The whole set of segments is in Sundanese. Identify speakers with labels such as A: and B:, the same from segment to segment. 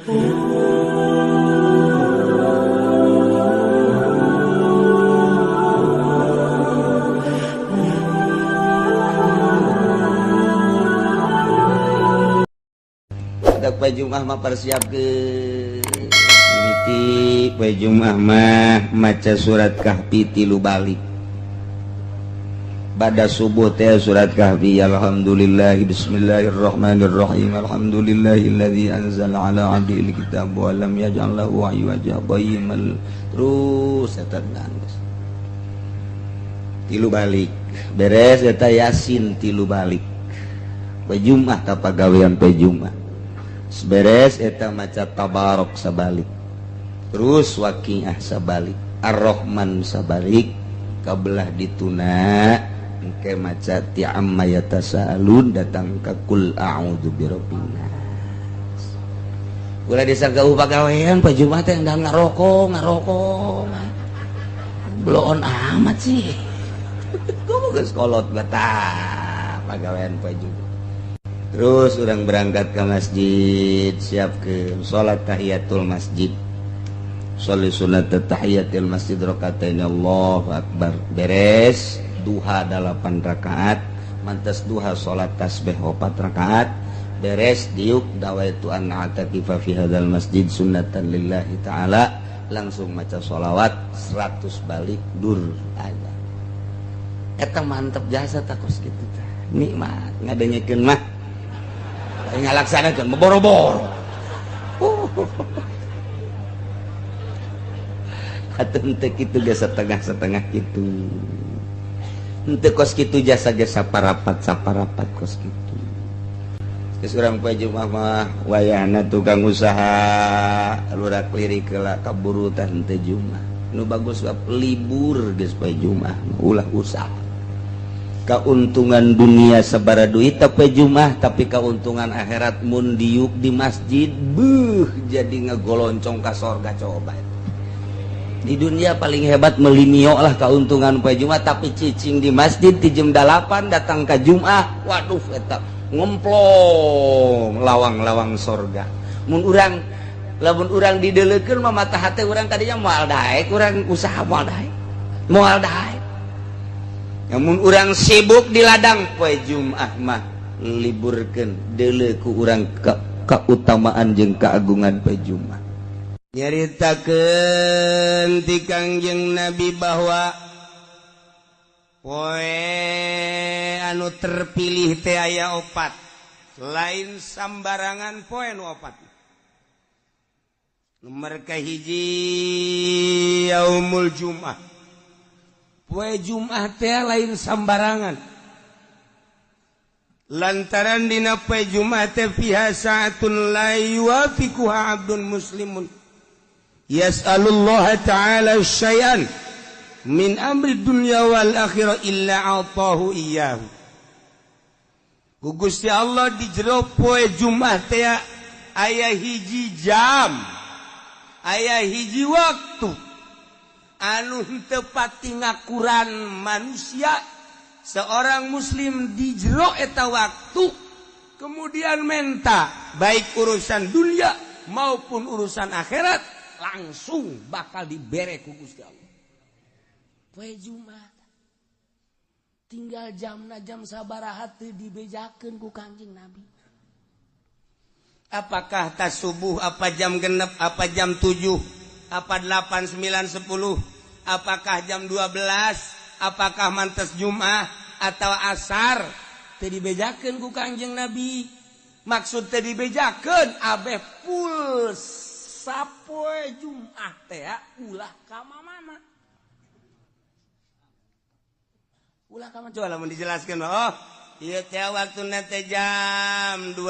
A: Poe Jumat mah persiapkeun mimiti poe Jumat mah maca surat Kahfi tilu balik. Pada subuh teh surat Kahfi, alhamdulillah, bismillahirrahmanirrahim, alhamdulillahilladzi anzala ala abdihil kitab wa lam yaj'al lahu 'iwaja qayyimal, terus eta geus tilu balik beres eta Yasin tilu balik. Poe Jumat ka pagawean poe Jumat beres eta maca Tabarok sabalik, terus Waqiah sabalik, Ar-Rahman sabalik, kabelah dituna engke maca ti amma yatasaalun datang ka kul a'udzu birabbin nas. Ulah disangka pagawean poe Jumat teh endang ngarokok ngarokok bloon amat sih. Kudu geus kolot betah pagawean poe Jumat. Terus orang berangkat ke masjid, siap ke salat tahiyatul masjid. Sholli sunat tahiyatul masjid rakaatain, Allahu akbar. Beres duha 8 rakaat, mantas duha salat tasbih 4 rakaat. Beres diuk dawaitu an a'takifa fi hadzal masjid sunnatan lillahi ta'ala, langsung maca sholawat 100 balik dur aja. Eta mantep jasa takos kitu tah. Nikmat ngadengekeun mah. Ngalaksanakeun boro-boro. Atuh henteu kitu ge setengah-setengah kitu. Henteu kos kitu jasa ge saparapat-saparapat kos kitu. Geus urang poe Jumat mah wayahna tukang usaha lurak lirik heula kaburu tah henteu Jumat. Nu bagus bab libur geus poe Jumat ulah usaha. Keuntungan dunia sabara duit tapi Jumat, tapi keuntungan akhirat mun diuk di masjid beuh jadi ngegoloncong ka sorga. Coba di dunia paling hebat melimio lah keuntungan poe Jumat, tapi cicing di masjid di jam 8 datang ke Jumat, waduh eta ngemplong lawang-lawang sorga. Mun urang lamun urang dideulekeun mah mata hate urang tadinya moal daek, urang usaha moal daek, moal daek. Namun urang sibuk di ladang poe Jumat mah liburkeun deuleu ku urang keutamaan jeung keagungan poe Jumat. Nyaritakeun ti Kangjeng Nabi bahwa poe anu terpilih teh aya opat, lain sambarangan poe nu opat. Nomor kahiji yaumul Jumat. Poe Jumat teh lain sambarangan. Lantaran dina poe Jumat teh fiha sa'atun la yuwafiquha 'abdun muslimun yas'alullah ta'ala syai'an min amri dunya wal akhirah illa 'atahu iyyahu. Ku Gusti Allah di jero poe Jumat teh aya hiji jam, aya hiji waktu anu henteu pati ngakuran manusia seorang muslim di jero eta waktu kemudian menta baik urusan dunia maupun urusan akhirat langsung bakal dibere ku Gusti Allah. Poe Jumat tinggal jamna jam sabaraha teu dibejakeun ku Kangjeng Nabi. Apakah tas subuh, apa jam genep, apa jam 7, apa 8, 9, 10, apakah jam 12, apakah mantes Jumat atau asar, teu dibejakeun ku Kangjeng Nabi. Maksud teu dibejakeun abeh full sapoe Jumat teh ulah ka mana. Ulah ka mana coba lamun dijelaskeun. Oh, ieu teh waktuna teh jam 12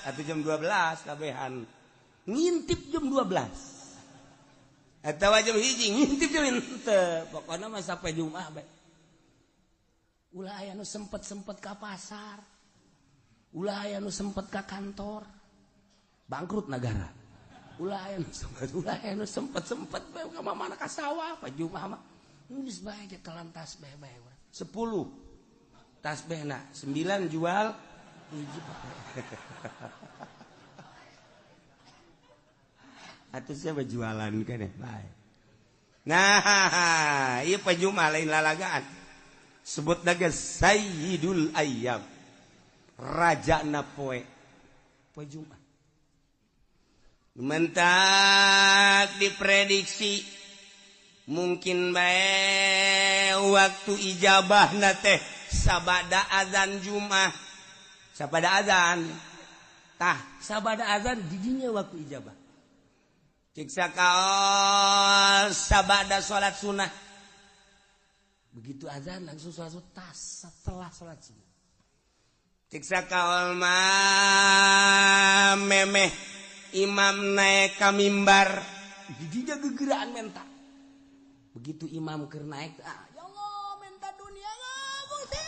A: atau jam 12 kabehan. Ngintip jam 12. Atau jam hiji ngintip jam henteu, pokona mah sampai Jumat bae. Ulah aya nu sempet-sempet ka pasar, ulah aya nu sempet ka kantor, bangkrut negara. Ulah aya nu sempet, ulah aya nu sempet-sempet bae ka mana ka sawah pa Jumat mah. Geus bae telan tasbih bae. 10 tasbihna, 9 jual hiji. Atuh siapa jualan keneh bae. Nah, ieu poe Jumat lain lalagaan. Sebut naga Sayyidul Ayyam. Rajana poe. Poe Jumat. Mentak diprediksi mungkin bae waktu ijabah na teh sabada azan Jumat. Sabada azan. Tah, sabada azan didinya waktu ijabah. Ciksa kaos sabada salat sunnah. Begitu azan langsung salat sunnah, tas setelah salat sunnah. Ciksa kaol mah memeh imam naik ka mimbar, didinya gegeraan menta. Begitu imam keur naik, ah, ya Allah menta dunia Gusti,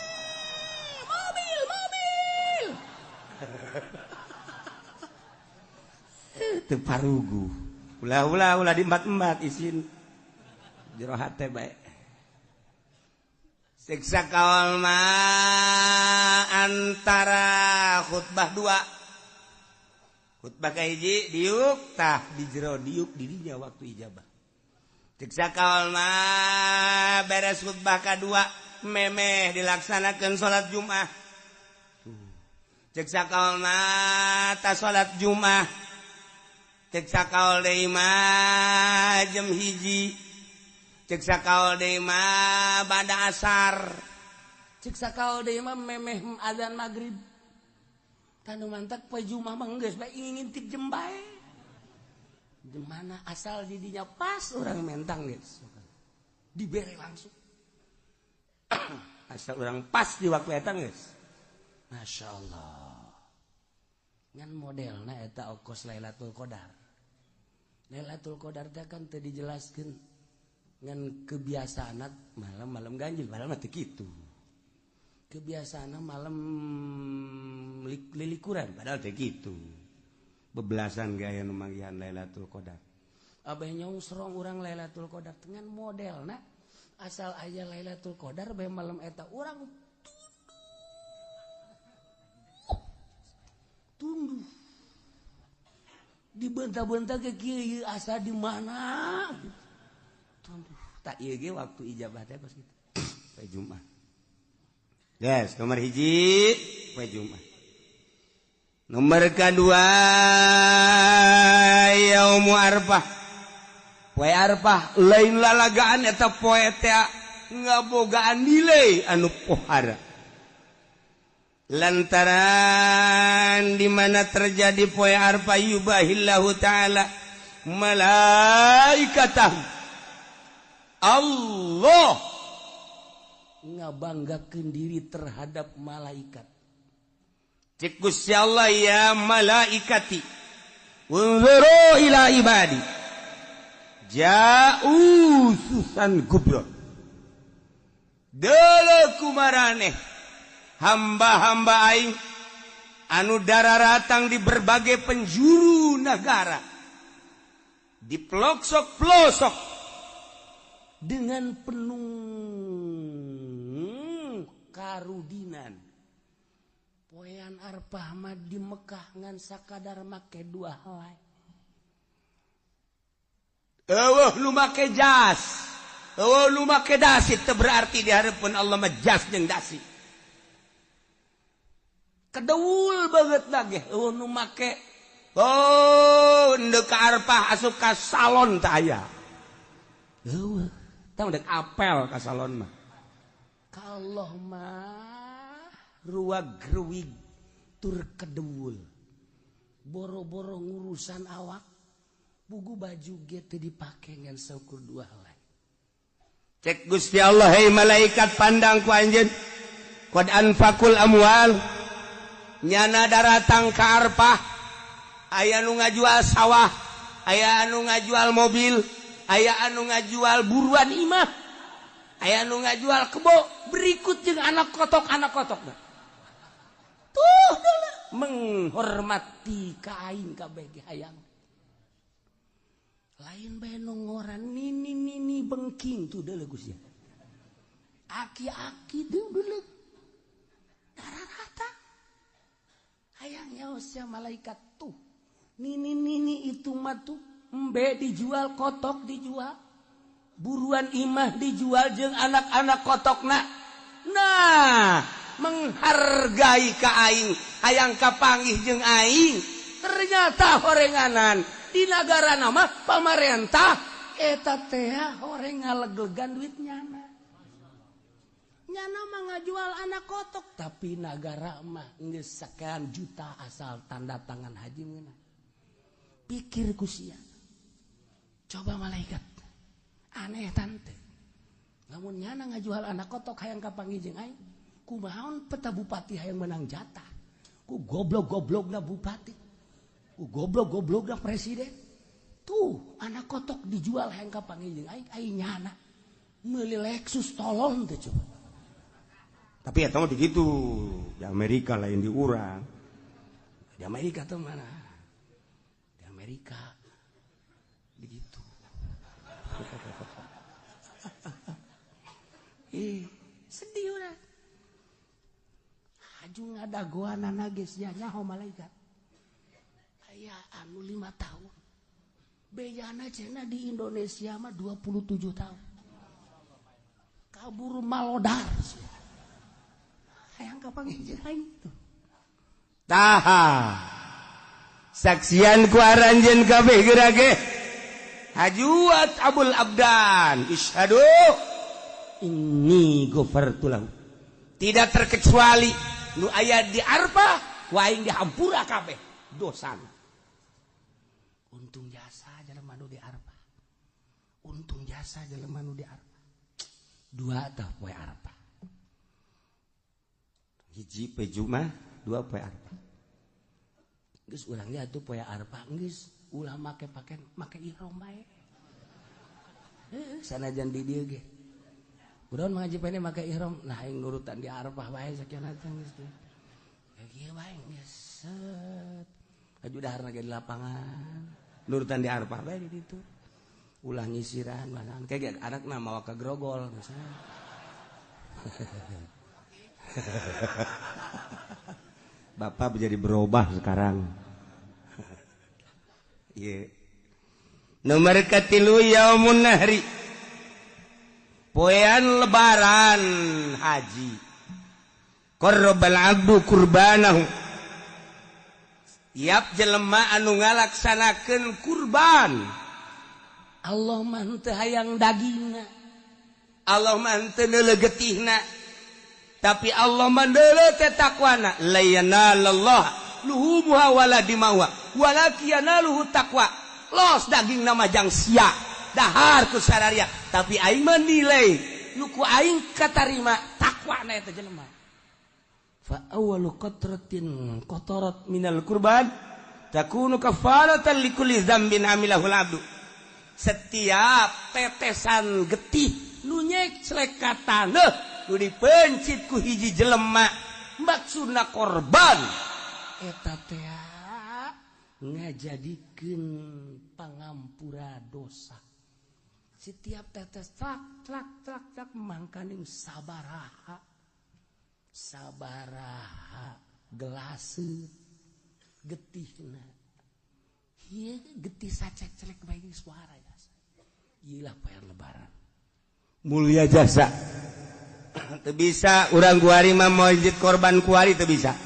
A: mobil, mobil. Teu parugu. Ulah ulah ulah diembat-embat isin. Jero hate bae. Siksa kaol mah antara khutbah dua. Khutbah kahiji diuk tah di jero diuk didinya waktu ijabah. Siksa kaol mah beres khutbah kadua memeh dilaksanakeun salat Jumat. Siksa kaol mah ta salat Jumat. Cek sakaol deui mah jam 1, cek sakaol deui mah bada asar, cek sakaol deui mah memeh azan maghrib. Tanu mantak poe Jumat mah geus bae ngintip jem bae. Di mana asal didinya pas orang mentang geus. Dibere langsung. Asal orang pas di waktu eta geus. Masya Allah. Ngan modelna eta okos Lailatul Qadar. Lailatul Qadar teh kan teu dijelaskeun ngan kebiasaan malam-malam ganjil malam mah teu kitu. Kebiasaan malam lilikuran padahal teu kitu. Bebelasan gaya nu manggihan Lailatul Qadar. Abah nyongsrong urang Lailatul Qadar dengan modelna asal aya Lailatul Qadar bae malam eta urang tunduh. Dibentah-bentah ke kieu asa di mana? Tunduh. Tak ieu ge waktu ijabah teh pas kitu. Poe Jumat. Yes, nomor 1 poe Jumat. Nomor kedua yaumu Arfah. Poe Arfah lain lalagaan eta poe teh ngabogaan nilai anu pohara. Lantaran di mana terjadi poe Arfah yubahillahu ta'ala malaikatah. Allah ngabanggakeun diri terhadap malaikat. Cek Gusti Allah ya malaikati unzuru ila ibadi ja'u susan gubro. Deuleu kumaraneh hamba-hamba aing anu dararatang di berbagai penjuru negara, di pelosok-pelosok dengan penuh karudinan. Poean Arfah mah di Mekah ngan sakadar make dua helai. Eueuh nu make jas, eueuh nu make dasi, teu berarti di hareupeun Allah mah jas jeung dasi. Kedeul banget lagi eueuh nu make oh ndek ka Arfah asup ka salon teh aya. Eueuh tah ndek apel ka salon mah. Ka Allah mah ruwag-ruwig tur kedeul. Boro-boro ngurusan awak bugu baju ge teu dipake ngan saukur dua helai. Cek Gusti Allah hei malaikat pandang ku anjeun qad anfaqul amwal. Nyana daratang ka Arfah aya nu ngajual sawah, aya anu ngajual mobil, aya anu ngajual buruan imah, aya anu ngajual kebo, berikut jeung anak kotok-anak kotok. Tuh menghormati ka aing kabeh ge hayang. Lain bae nu ngoran nini nini bengking tuh deuleu Gusti. Aki-aki deuleu deuleu. Dararata. Hayang nyaos malaikat tuh. Nini nini itu mah tuh
B: Embe dijual, kotok dijual, buruan imah dijual jeung anak-anak kotokna. Nah, menghargai ka aing, hayang kapanggih jeung aing. Ternyata horenganan di nagara nama pamarentah eta teh horeng ngaleglegan duit nyana. Nyana mah ngajual anak kotok, tapi nagara mah geus sekian juta asal tanda tangan haji meunang. Pikir ku sia. Coba malaikat. Aneh tante. Lamun nyana ngajual anak kotok hayang kapanggih jeung aing, kumaha peta bupati hayang menang jatah. Ku goblok-goblokna bupati. Ku goblok-goblokna presiden. Tuh, anak kotok dijual hayang kapanggih jeung aing, aing nyana meuli Lexus tolong teh coba.
A: Tapi eta mah begitu. Di Amerika lain di urang.
B: Di Amerika tuh mana? Di Amerika begitu. Sedih udah. Haju ngadagoanana geus nyaho malaikat. Aya anu 5 tahun. Bejana cenah di Indonesia mah 27 tahun. Kabur malodar. Hayang kapanggih jeung aing tuh.
A: Taha. Saksian ku aranjeun kabeh geura ge. Hajuat Abul Abdan isyhadu inni ghafartu lahu. Tidak terkecuali nu aya di Arfah ku aing dihampura kabeh dosana.
B: Untung jasa jelema nu di Arfah. Untung jasa jelema nu di Arfah. Dua tah poe Arfah.
A: Hiji poe Jumat, dua poe Arfah.
B: Geus urang ge atuh poe Arfah geus ulah make paken make ihram bae. Heuh sanajan di dieu ge. Urang ngaji pene make ihram, nah aing nurutan di Arfah bae sakieu teh geus teh. Kieu bae geus set.
A: Aju daharna ge di lapangan. Nurutan di Arfah bae di ditu. Ulah nyisiran mana kayak anakna mawa ka grogol misalnya. Bapak menjadi berubah sekarang. Yeah. Nomor katilu yaumun nahri. Poean lebaran haji. Qarrabal abdu kurbanahu. Tiap jelema anu ngalaksanakeun kurban.
B: Allah mah henteu hayang dagingna.
A: Allah mah henteu neuleuh getihna. Tapi Allah mah neuleuh teh takwana. La yanalallah luhumuha wala dimauha walakin yanaluhu taqwa. Los daging nama jang sia dahar ku sararia, tapi aing menilai nu ku aing katarima takwana eta jelema.
B: Fa awwalu qatratin qatarat minal kurban
A: takunu kafaratan likulli dzambin amilahul abdu. Setiap tetesan getih nu nyeclek ka taneuh nu dipencit ku hiji jelema maksudna korban
B: eta teh ngajadikeun pangampura dosa. Setiap tetes trak trak trak trak mangkaning sabaraha sabaraha gelase getihna. Ieu getih sacek-celek bae suara jasa. Ieu lah poe lebaran.
A: Mulia jasa. Teu bisa urang kuari mah mencit korban kuari teu bisa.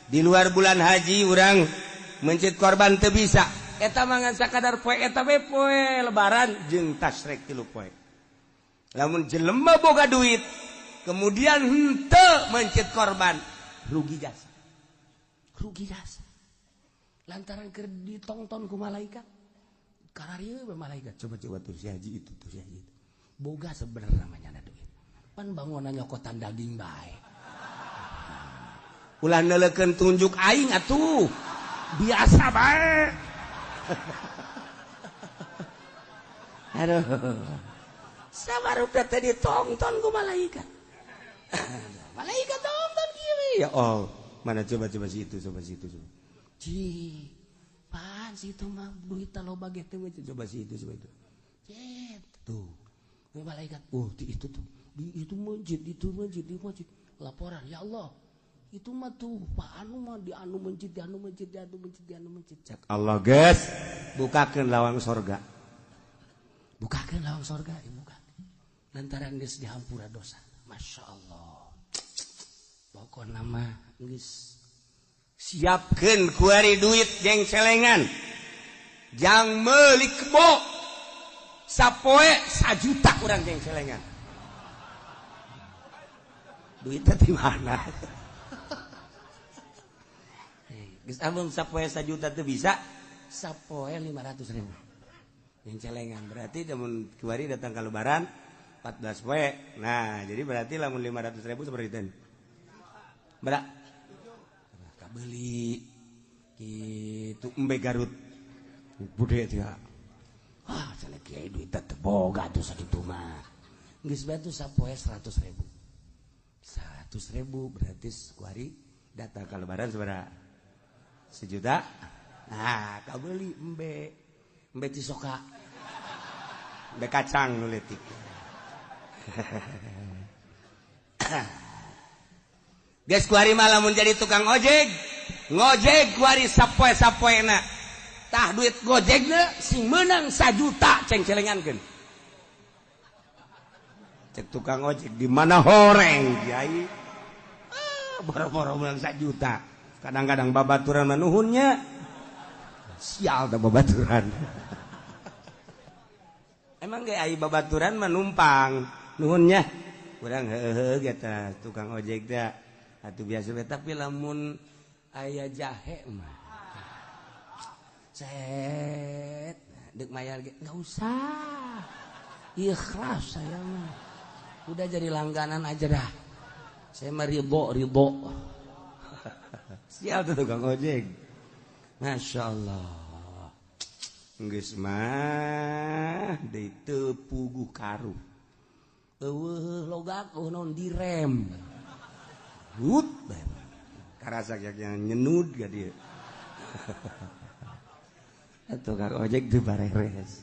A: Di luar bulan haji urang mencit korban teu bisa. Eta mah ngan sakadar poe eta we poe lebaran jeung tasrek 3 poe. Lamun jelema boga duit kemudian henteu mencit korban, rugi jasa.
B: Rugi jasa. Lantaran keur ditongton ku malaikat. Kararieu we malaikat.
A: Coba-coba tuh si haji itu, tuh si haji itu.
B: Boga sebenarnya namanya duit. Pan bangunan nyokotan daging bae.
A: Ulah neuleukeun tunjuk aing atuh. Biasa bae.
B: Aduh. Sabarup teh ditongton ku malaikat. Malaikat tongton kieu.
A: Ya Allah, mana coba-coba si itu, coba si itu, coba.
B: Ci, pan si itu mah duit loba ge teh
A: coba si itu, coba itu.
B: Cet, tuh. Malaikat, oh di itu tuh. Di itu masjid, itu masjid, di masjid. Laporan, ya Allah. Itu mah tuh Pak anu mah di anu masjid, di anu masjid, di anu masjid, di anu masjid.
A: Cak Allah, guys.
B: Bukakeun lawang sorga, bukakeun lawang sorga, dibuka lantaran geus dihampura dosa. Masya Allah, pokokna mah geus siapkeun kuari duit jeng celengan jang meuli kebo sapoe 1 juta kurang jeng celengan. Duitnya di mana? Geus amun sapoe 1 juta tuh bisa sapoe 500 ribu yang celengan. Berarti lamun kuari datang ke Lebaran 14 poe. Nah, jadi berarti lamun 500 ribu seperti itu berak beli gitu embe Garut bude dia. Wah, cenah kiai, duit teh boga tuh sakitu mah. Geus bae tuh sapoe 100 ribu, 100 ribu berarti kuari datang ke Lebaran seberapa? 1 juta. Nah, kau beli embe, embe cisoka, embe kacang nu leutik. Geus kuari mah lamun jadi tukang ojek, ngojek kuari sapoe-sapoena. Tah, duit gojekna sing menang 1 juta ceng celengankeun. Cek tukang ojek, di mana horeng kiai? Ah, boro-boro menang 1 juta. Kadang-kadang babaturan manuhunnya. Sial dah babaturan. Emang gak ai babaturan menumpang nuhunnya. Kurang heeh gitu tukang ojek dah. Atuh biasa, tapi lamun aya jahe mah set dek mayar ge nggak usah, ikhlas saya mah, udah jadi langganan aja dah saya mah, ridho ridho. Sial tuh tukang ojek. Masya Allah, geus mah deui teu puguh karuh, eueuh logak, eueuh naon, direm. Hut, karasa yang nyenud gak dia. Tukang ojek tuh bareres.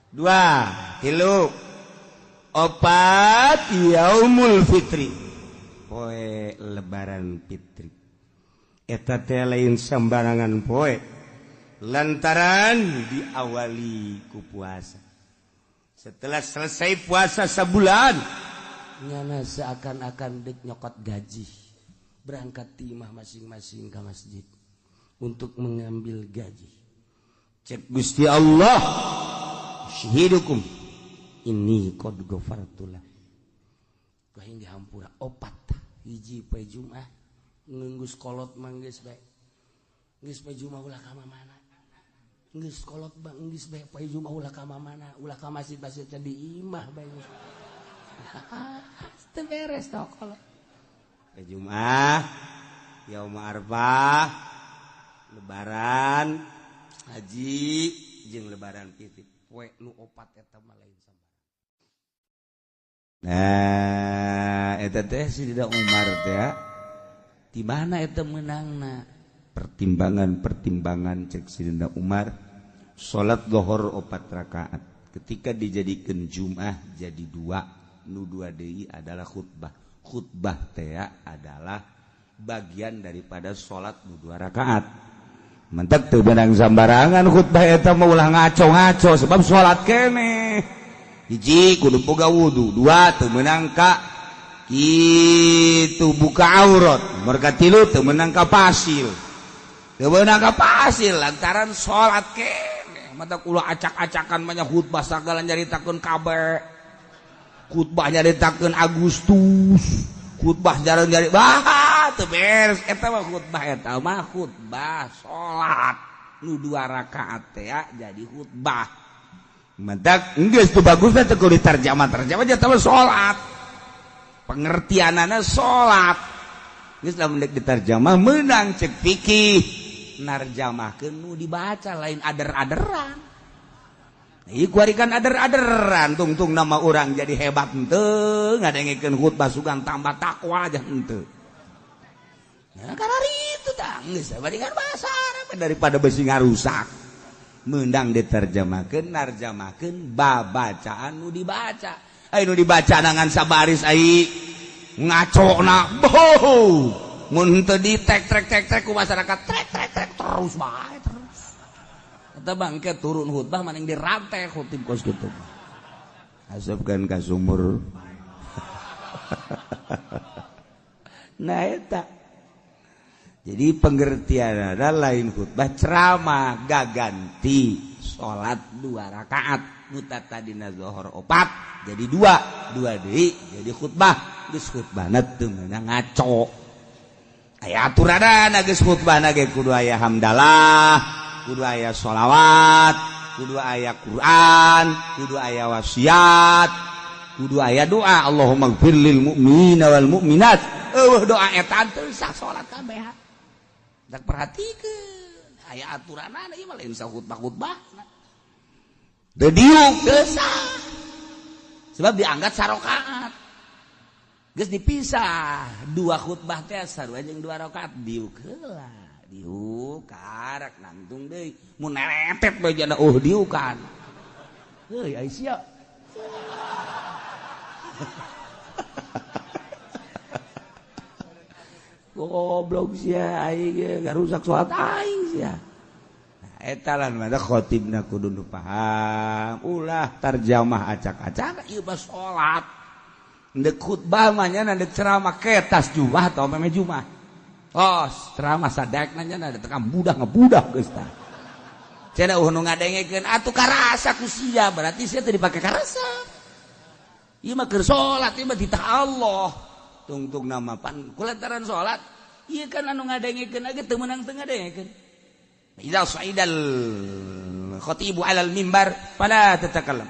B: Dua, tilu, opat, yaumul fitri. Poe Lebaran fitri. Eta teh lain sembarangan poe. Lantaran diawali ku puasa. Setelah selesai puasa sebulan, nyana seakan-akan dek nyokot gaji, berangkat timah masing-masing ke masjid untuk mengambil gaji. Cek Gusti Allah, "Syahidukum ini qad ghafartulah." Aing dihampura opat. Hiji, poe Jumat. Geus kolot mah geus bae, geus poe Jumat ulah ka mana. Geus kolot bang, geus bae poe Jumat ulah ka mana, ulah ka masjid-masjid, di imah bae. Teu beres tau kolot. Poe Jumat, Yaum Arfah, Lebaran haji jeung Lebaran fitri. Poe nu opat eta mah lain sambarang. Nah, eta teh Sidina Umar teh di mana eta menangna? Pertimbangan-pertimbangan cek Sidina Umar, salat lohor opat rakaat ketika dijadikan Jum'ah jadi dua, nu dua deui adalah khutbah. Khutbah teh adalah bagian daripada salat nu dua rakaat. Mentek teu beunang sambarangan khutbah eta mah, ulah ngaco-ngaco, sebab salat keneh. Hiji, kudu boga wudu. Dua, teu meunang ka kitu buka aurat. Merga tilu, teu meunang ka pasil, teu meunang ka pasil lantaran salat keneh. Mata ulah acak-acakan banyak khutbah, sagala nyaritakeun kabeh, khutbah nyaritakeun Agustus, khutbah jarang nyari bah teu beres eta mah. Khutbah eta mah khutbah salat nu dua rakaat teh jadi khutbah. Mentak geus teu bagus teh kudu diterjemah terjemah aja mah salat, pengertianana salat. Geus lamun dek diterjemah meunang cek fikih, narjamahkeun nu dibaca, lain ader-aderan. Ieu kuari kan ader-aderan, tungtung nama orang jadi hebat henteu, ngadengekeun khutbah sugan tambah takwa aja henteu. Nah, karena itu tah geus bandingan bahasa Arab daripada besi ngarusak. Meundang diterjemahkeun, narjamahkeun babacaan nu dibaca. Ai nu dibaca dengan sabaris ai ngacona boh. Mun henteu di tek trek tek trek ku masyarakat, trek trek trek terus bae terus. Mata bangke turun khutbah maning dirantai khutib kos kitu.
A: Asupkeun ka sumur. Nah eta. Jadi pengertian ada lain khutbah ceramah gaganti salat 2 rakaat nu tadina zuhur 4 jadi 2, 2 deui jadi khutbah. Geus khutbahna teu meunang ngaco. Aya aturanana geus khutbahna ge kudu aya hamdalah, kudu aya sholawat, kudu aya Quran, kudu aya wasiat, kudu aya doa Allahumma gfir lil mu'minina wal mu'minat. Eueuh doa eta teu sah salat kabeh. Dak perhatikeun aya aturanana ieu mah lain sah khutbah-khutbah. Teu diuk teu sah. Sebab dianggap sarokaat. Geus dipisah 2 khutbah teh sarua jeung 2 rakaat diuk heula. Diuk karak nangtung deui mun neretet bae jana diukan. Heuy ai sia. Goblok sia aing ge ngarusak salat aing sia. Nah eta lah nu ada khotibna kudu nu paham, ulah tarjamah acak-acak
B: ieu mah salat. Ndek khutbah mah nya ndek ceramah ketas jumah atau meme jumah. Oh, ceramah sadekna nya da tekam budak ngebudak geus tah. Cenah nu ngadengekeun atuh karasa ku sia, berarti sia teu dipake karasa. Ieu mah keur salat, ieu mah titah Allah.
A: Tungtung nama pan
B: kulantaran salat, ieu kan anu ngadengekeun ge teu meunang teu ngadengekeun.
A: Idza sa'idal khatibu 'alal mimbar fala tatakallam.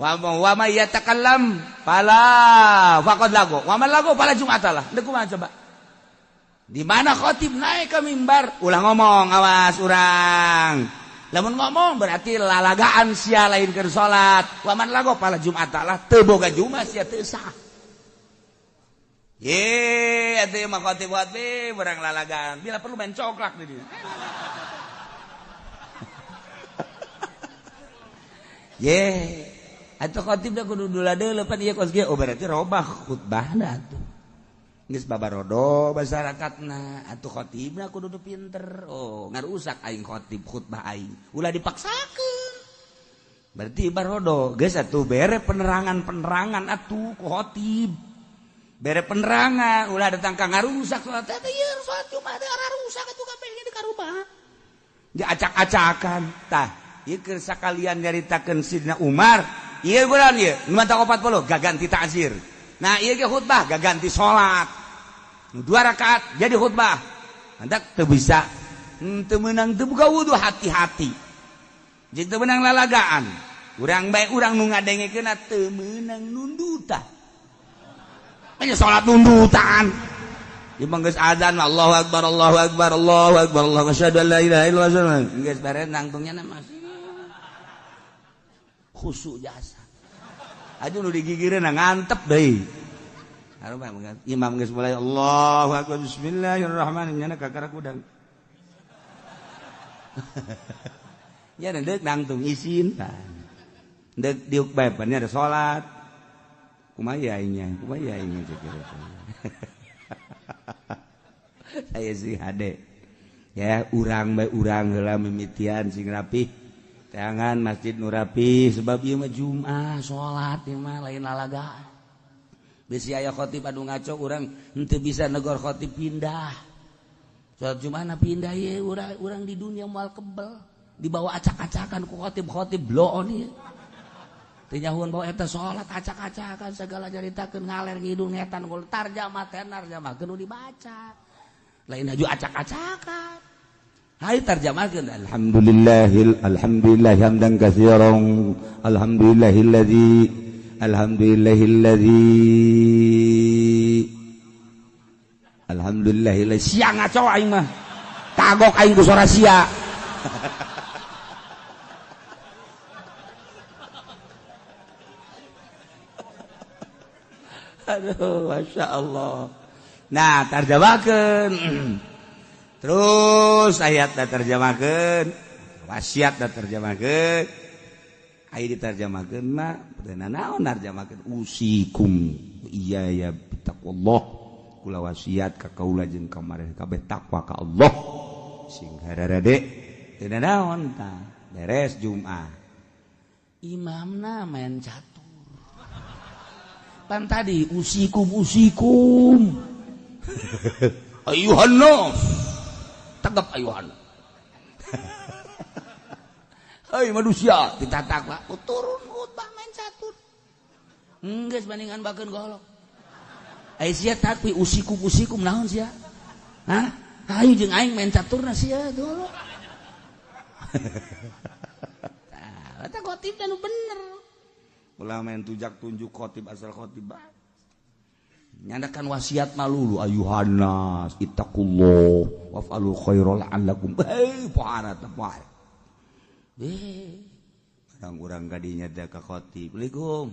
A: Wa ma yatakallam fala faqad lago. Wa man lago fala jum'atalah. Deuk kumaha coba?
B: Di mana khotib naik ke mimbar, ulah ngomong, awas urang. Lamun ngomong berarti lalagaan sia lain keur salat. Wa man lago fala jum'atalah, teu boga jumat sia teu sah. Ye, atuh mah khotib-khotib urang lalagaan. Bila perlu main coklak di dieu. Ye, atuh khotib da kudu dula deuleu pan ieu kos ge. Oh berarti robah khutbahna atuh. Geus babarodo masyarakatna, atuh khotibna kudu pinter. Oh, ngarusak aing khotib khutbah aing. Ulah dipaksakeun. Berarti barodo geus atuh bere penerangan-penerangan atuh ku khotib. Bere penerangan, ulah datang ka ngarusak salat teh ieu salat Jumat teh rusak atuh kabeh ge di karubah.
A: Diacak-acakan tah. Ieu keur sakalian nyaritakeun Sidna Umar, ieu bulan ieu 540 gaganti ta'zir. Nah ieu ge khutbah gaganti salat. 2 rakaat jadi khutbah. Mantak teu bisa teu meunang teu buka wudu hati-hati. Jeung teu meunang lalagaan. Urang bae urang nu ngadengekeunna teu meunang nundutan. Nya salat nundutan. Ieu mah geus azan Allahu akbar Allahu akbar Allahu akbar Allahu asyhadu an la ilaha illallah. Geus beres nangtungnya na masih
B: khusyuk jasa. Aduh nu digigireun ngantep deui.
A: Imam geus mulai Allahu akbar bismillahirrahmanirrahim nyana kakara kudang.
B: Nya deuk nangtung isin tah. Deuk diuk bae pan ada salat.
A: Kumaha aingnya? Kumaha aingnya cek. Saya sih hade. Ya urang bae urang heula mimitian sing rapih. Tangan masjid nu rapi sebab ieu mah Jumat
B: salat ieu mah lain lalagaan. Bisi aya khotib anu ngaco urang henteu bisa negor khotib pindah. Salat Jumat na pindah ieu urang di dunia moal kebel dibawa acak-acakan ku khotib-khotib bloon ieu. Teu nyahuan bawa eta salat acak-acakan segala nyaritakeun ngaler ngidul ngetan gol tarjamah teh tarjamahkeun nu dibaca. Lain haju acak-acakan. Hai tarjamahkeun
A: alhamdulillahil alhamdulillah hamdan katsiran alhamdulillahilladzi alhamdulillahilladzi alhamdulillahilladzi
B: sia ngaco aing mah kagok aing ku sora sia. Aduh Masya Allah.
A: Nah tarjamahkeun terus ayat da terjemahkeun wasiat da terjemahkeun aya diterjemahkeun mah teu naon narjemahkeun usikum iya ya taqwallah kula wasiat ka kaula jeung ka mareh kabeh takwa ka Allah sing hararade Teu naon tah. Beres Jumat.
B: Imamna main catur. Pan tadi usikum usikum. Ayuhan nas. Tegap ayuhan. Hei manusia, ditatak pak, turun khutbah main catur. Enggeus bandingan bakeun golok. Ai sia takwi usikum usikum naon sia? Hah? Hayu jeung aing main caturna sia golok. Tah, eta khotib teh nu bener.
A: Ulah main tujak tunjuk khotib asal khotib bae.
B: Nyandakan wasiat malulu ayuhan nas ittaqullah waf'alul khaira la'allakum. Hei, pohara teh poe.
A: Orang urang kadinya teh ka khotib. Assalamualaikum.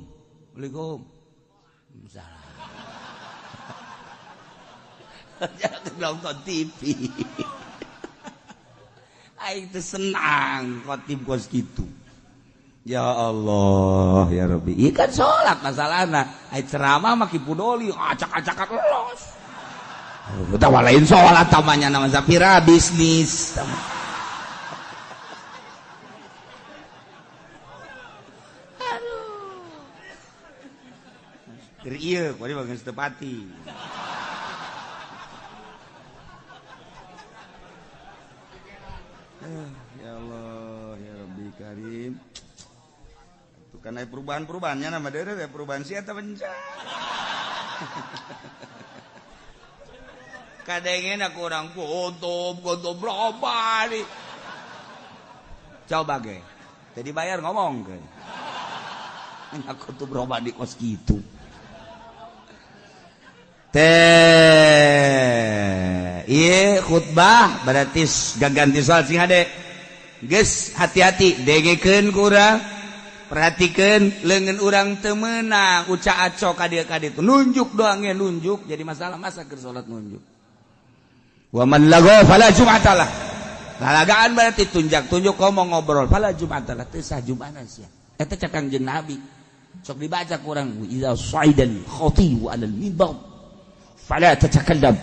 A: Assalamualaikum.
B: Salah. Jangan nonton TV.
A: Aing teh senang khotib kos kitu. Ya Allah, ya Rabbi. Ieu kan salat masalahna. Ai ceramah mah ki pudoli acak-acakan los.
B: Utawa lain salat tamanya nama Zafira bisnis.
A: Keur ieu kuari bageus teu pati. Ya Allah, ya Rabbi Karim. Tuh kan aya perubahan-perubahannya nama deure teh perubahan sia teh benca. Kadengena kurang gontom gontom berapa nih. Coba ge. Teu dibayar ngomong ge. Aku tuh berubah di kos gitu. Teh, ieu khutbah berarti gaganti soal sing hade. Geus hati-hati dengekeun ku urang, perhatikeun leungeun urang teu meunang uca aco ka dieu ka ditu. Nunjuk doang ge nunjuk jadi masalah masa keur salat nunjuk. Wa man lagha fala jum'ata lah. Lalagaan berarti tunjak-tunjuk ngomong ngobrol fala jum'ata lah teu sah jum'ana sia. Eta cek Kangjeng Nabi.
B: Sok dibaca ku urang idza sa'idal khatibu 'alal mimbar fala tatakallam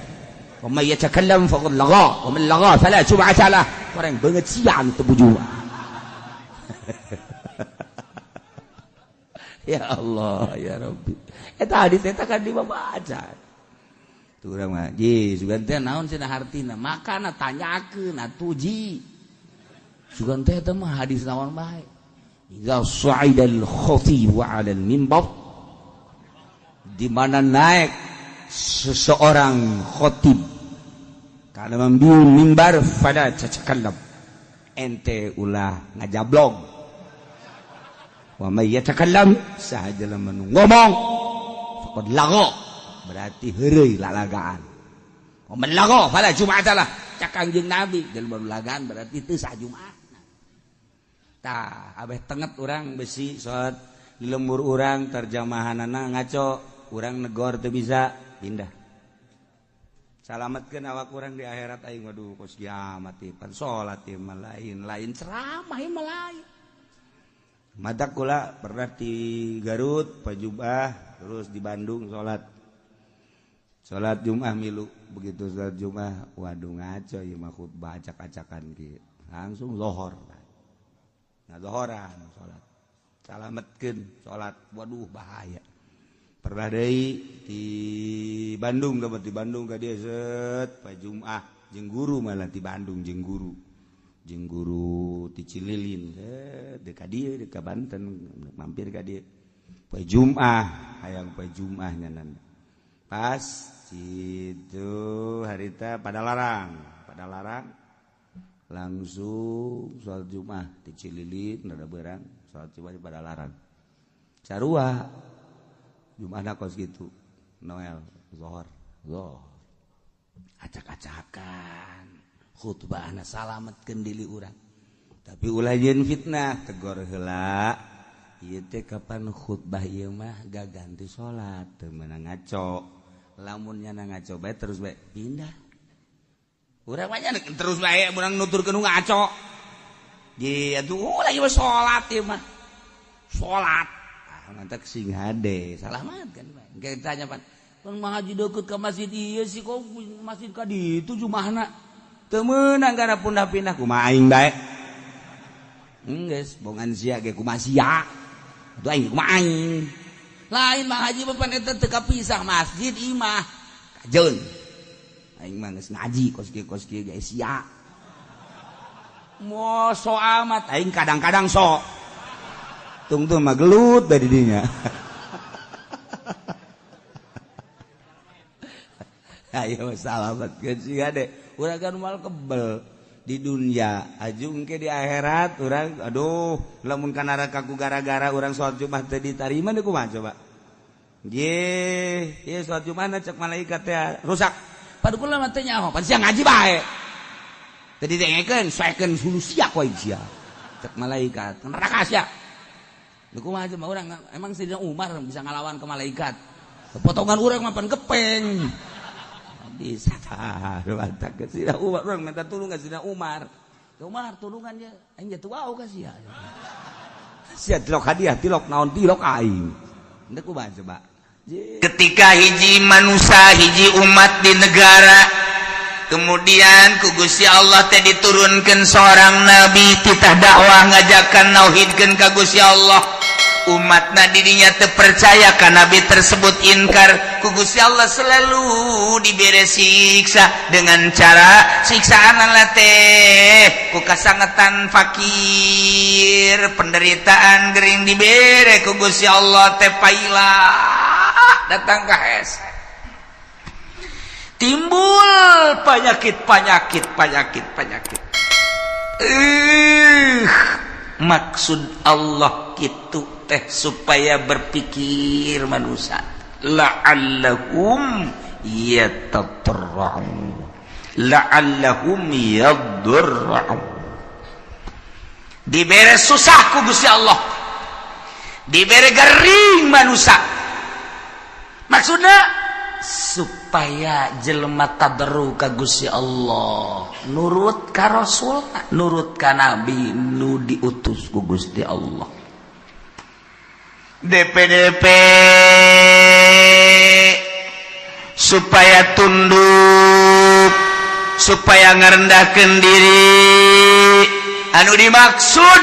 B: wa may yatakallam faqad lagha wa man lagha fala jum'ata lah. Orang banget siang teu bujua.
A: Ya Allah ya Rabbi. Eta hadis eta kan dibaca. Tuh urang mah ji sugan teh
B: naon cenah hartina makana tanyakeun atuh ji. Sugan teh eta mah hadis naon bae. Idza sa'idal khatibu 'alal mimbar,
A: di mana naik seseorang khotib karena membiu mimbar pada cacakallab ente ulah ngajablog wa may yatakallam sahaja lamun ngomong faqad lagha berarti heureuy lalagaan wa man lagha fala jum'ata lah cak Kangjeng Nabi jelema lagaan berarti teu sah Jumat. Tah abeh tenget urang besi salat di lembur urang terjemahanana ngaco urang negor teu bisa pindah. Salametkeun awak urang di akhirat aing waduh kos kiamat ieu pan salat ieu mah lain lain
B: ceramah ieu mah lain.
A: Madak kula pernah di Garut pajubah terus di Bandung salat. Salat Jumat milu begitu salat Jumat waduh ngaco ieu mah khutbah acak-acakan kieu. Langsung lohor. Nah zohoran salat. Salametkeun salat waduh bahaya. Pernah deui di Bandung dapat di Bandung ka dieu set pa Jumat jeung guru malah di Bandung jeung guru ti Cililin set deuk ka dieu deuk ka Banten mampir ka dieu pa Jumat hayang pa Jumat nyanan pas situ harita pada larang langsung salat Jumat di Cililin rada beurang salat Jumat di Padalarang sarua Jumatna kos kitu Noel zuhur zuhur
B: acak-acakan khutbahna salametkeun diri urang
A: tapi ulah jeung fitnah tegor heula ieu teh kapan khutbah ieu mah gaganti salat teu meunang ngaco lamun nya ngaco bae terus bae pindah urang mah terus bae urang nuturkeun nu ngaco di atuh lagi mah salat ieu mah salat ah mantak sing hade
B: salamat kan bae engke ditanya pan pan mah haji deukeut ka masjid ieu sih kok masjid ka ditu jumahna
A: teu meunang gara pindah-pindah kumaha aing bae Geus bongan sia ge kumaha sia. Atuh aing kumaha aing. Lain Mang Haji papan eta teu kapisah masjid imah. Kajeun. Aing mah geus ngaji kos kieu ge sia. Mo so amat aing kadang-kadang sok. Tungtung mah gelut dari dinya. Ayo salamat ke sia deh. Urang kan mal kebel di dunia ajung ke di akhirat urang aduh lamun ka neraka ku gara-gara urang salat Jumat teu ditarima deui kumaha coba. Ye, ieu salat Jumat cek malaikat teh rusak. Padu kula mah teu nyaho, pan sia ngaji bae. Teu didengekeun, soekeun hulu sia ku aing sia. Cek malaikat, neraka sia. Leuh kumaha coba urang emang Sayyidina Umar bisa ngalawan ke malaikat. Potongan urang mah pan gepeng. Bisa tah ke Sayyidina Umar urang minta tulung ka Sayyidina Umar. Umar tulungan ye, aing jatuh wau ka sia. Sia tilok hadiah, tilok naon tilok aing. Henteu kumaha coba.
C: Ketika hiji manusia hiji umat di negara kemudian ku Gusti Allah teh diturunkan seorang nabi titah dakwah ngajakan nauhidkeun ka Gusti Allah umatna didinya teu percaya ka nabi tersebut inkar ku Gusti Allah selalu dibere siksa dengan cara siksaan teh ku kasangetan fakir penderitaan gering dibere ku Gusti Allah teh paila datang ke hese timbul penyakit penyakit penyakit penyakit. Maksud Allah gitu teh supaya berpikir manusia la'allahum yatatarra'un la'allahum yadurra'un. Dibere susah ku Gusti Allah, dibere gering manusia, maksudnya supaya jelema tadarru ka Gusti Allah, nurut ka Rasul, nurut ka Nabi nu diutus ku Gusti Allah. DPDP supaya tunduk, supaya ngerendahkeun diri, anu dimaksud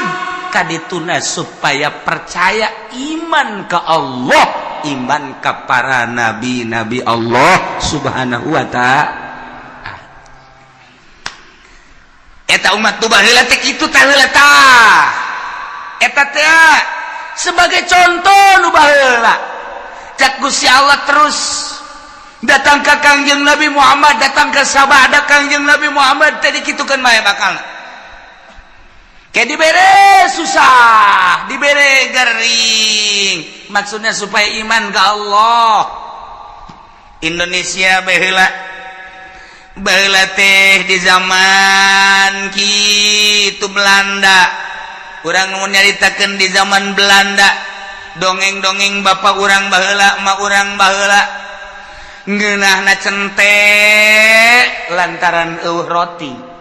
C: kadituna supaya percaya iman ke Allah, iman ke para nabi-nabi Allah subhanahu wa ta'ala. Eta umat tu baheula teh kitu tah heula tah. Eta teh sebagai contoh nu baheula. Cak Gusti Allah terus datang ka Kangjeng Nabi Muhammad, datang ke sabada Kangjeng Nabi Muhammad teh dikitukeun bae bakalna. Kayak dibere susah, dibere gering, maksudnya supaya iman ke Allah. Indonesia baheula baheula teh di zaman kitu Belanda. Urang mau nyaritakeun di zaman Belanda, dongeng-dongeng bapak urang baheula, emak urang baheula ngeunahna cente lantaran eueuh roti.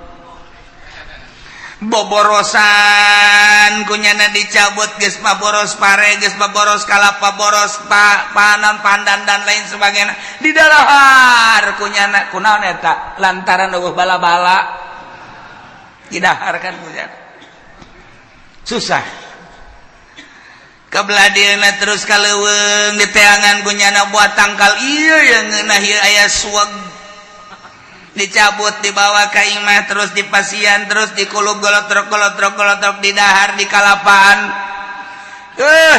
C: Boborosan kunyana dicabut geus mah boros pare, geus mah boros kalapa, boros panan pandan dan lain sebagainya didahar kunyana. Kunaon eta? Lantaran eueuh bala-bala didahar kan kunyana. Susah kebelah dieuna terus ka leuweung diteangan kunyana buat tangkal ieu yang ngeunah ieu aya suweg dicabut dibawa ka imah terus dipasian terus dikulub golotrok golotrok golotrok didahar di kalapaan.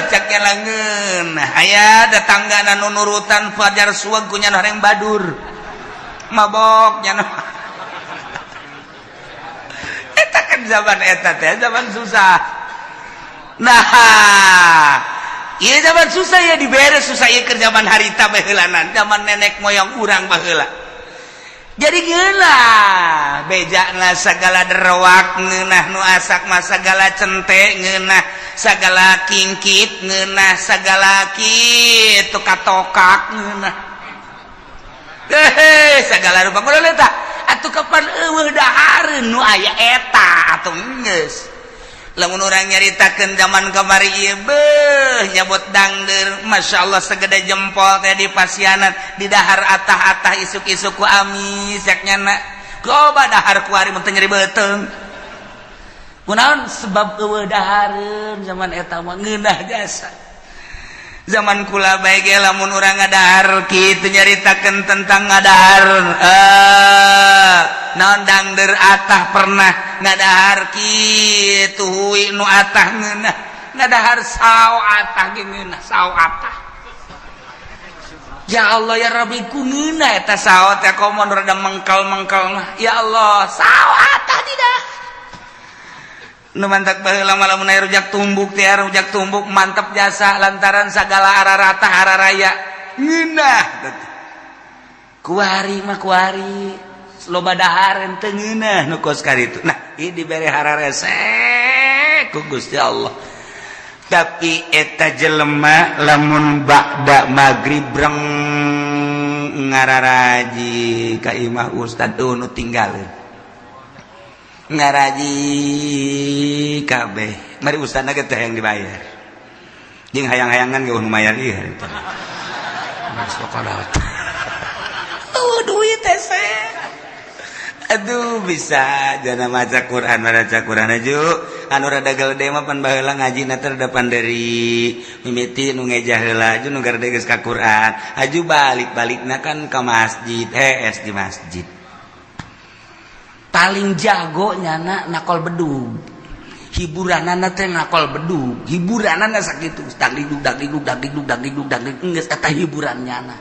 C: Cak langeun aya tetanggana nu nurutan fajar suweg kunyana horeng badur mabok nyana. Eta kan zaman eta teh zaman susah. Nah ieu zaman susah ya dibere susah ieu keur zaman harita baheulanan, zaman nenek moyang urang baheula. Jadi ngeunah bejana segala derwak ngeunah nu asak mah segala cente ngeunah segala kingkit ngeunah segala kitu katokak ngeunah segala rupa kudu eta atuh kapan eueuh dahareun nu aya eta atuh geus. Lamun urang nyaritakeun zaman kamari ieu beuh nyabot dangdeur masyaallah segede jempol teh di pasianan di dahar atah-atah isuk-isuk ku amis yak nyana coba dahar ku ari mun teu nyeri beuteung.
B: Kunaon sebab eueuh dahareun zaman eta mah ngeunah jasa.
C: Zaman kula bae ge lamun urang ngadahar kitu nyaritakeun tentang ngadahar, naon, dangder atah, pernah ngadahar kitu, hui nu atah ngeunah, ngadahar sao atah ge ngeunah, sao atah. Ya Allah ya Rabbi, ku ngeunah eta sao teh, komo rada mengkal-mengkal mah. Ya Allah, sao atah tidak. Nu mantak baheula mah lamun aya rujak tumbuk teh, rujak tumbuk mantep jasa, lantaran sagala ararata araraya ngeunah. Kuari mah kuari loba dahareun teu ngeunah nu kos karitu. Nah, ieu dibere hararese ku Gusti Allah. Tapi eta jelema lamun ba'da magrib breng ngararaji ka imah ustad, nu tinggalin ngaraji kabeh, mari ustadna ge teh yang dibayar jeung hayang-hayangan ge lumayan ieu. Oh, duit teh. Aduh, bisa jana maca Quran, maca Quran aju anu rada gede mah pan baheula ngaji na teh depan dari mimiti nu ngejah heula, aju nu garede geus ka Quran, aju balik-balikna kan ka masjid, hees di masjid.
B: Paling jago nyana nakol bedug, hiburanana teh nakol bedug, hiburanana sakitu, dagdigdug dagdigdug dagdigdug dagdigdug dagdigdug, geus eta hiburan nyana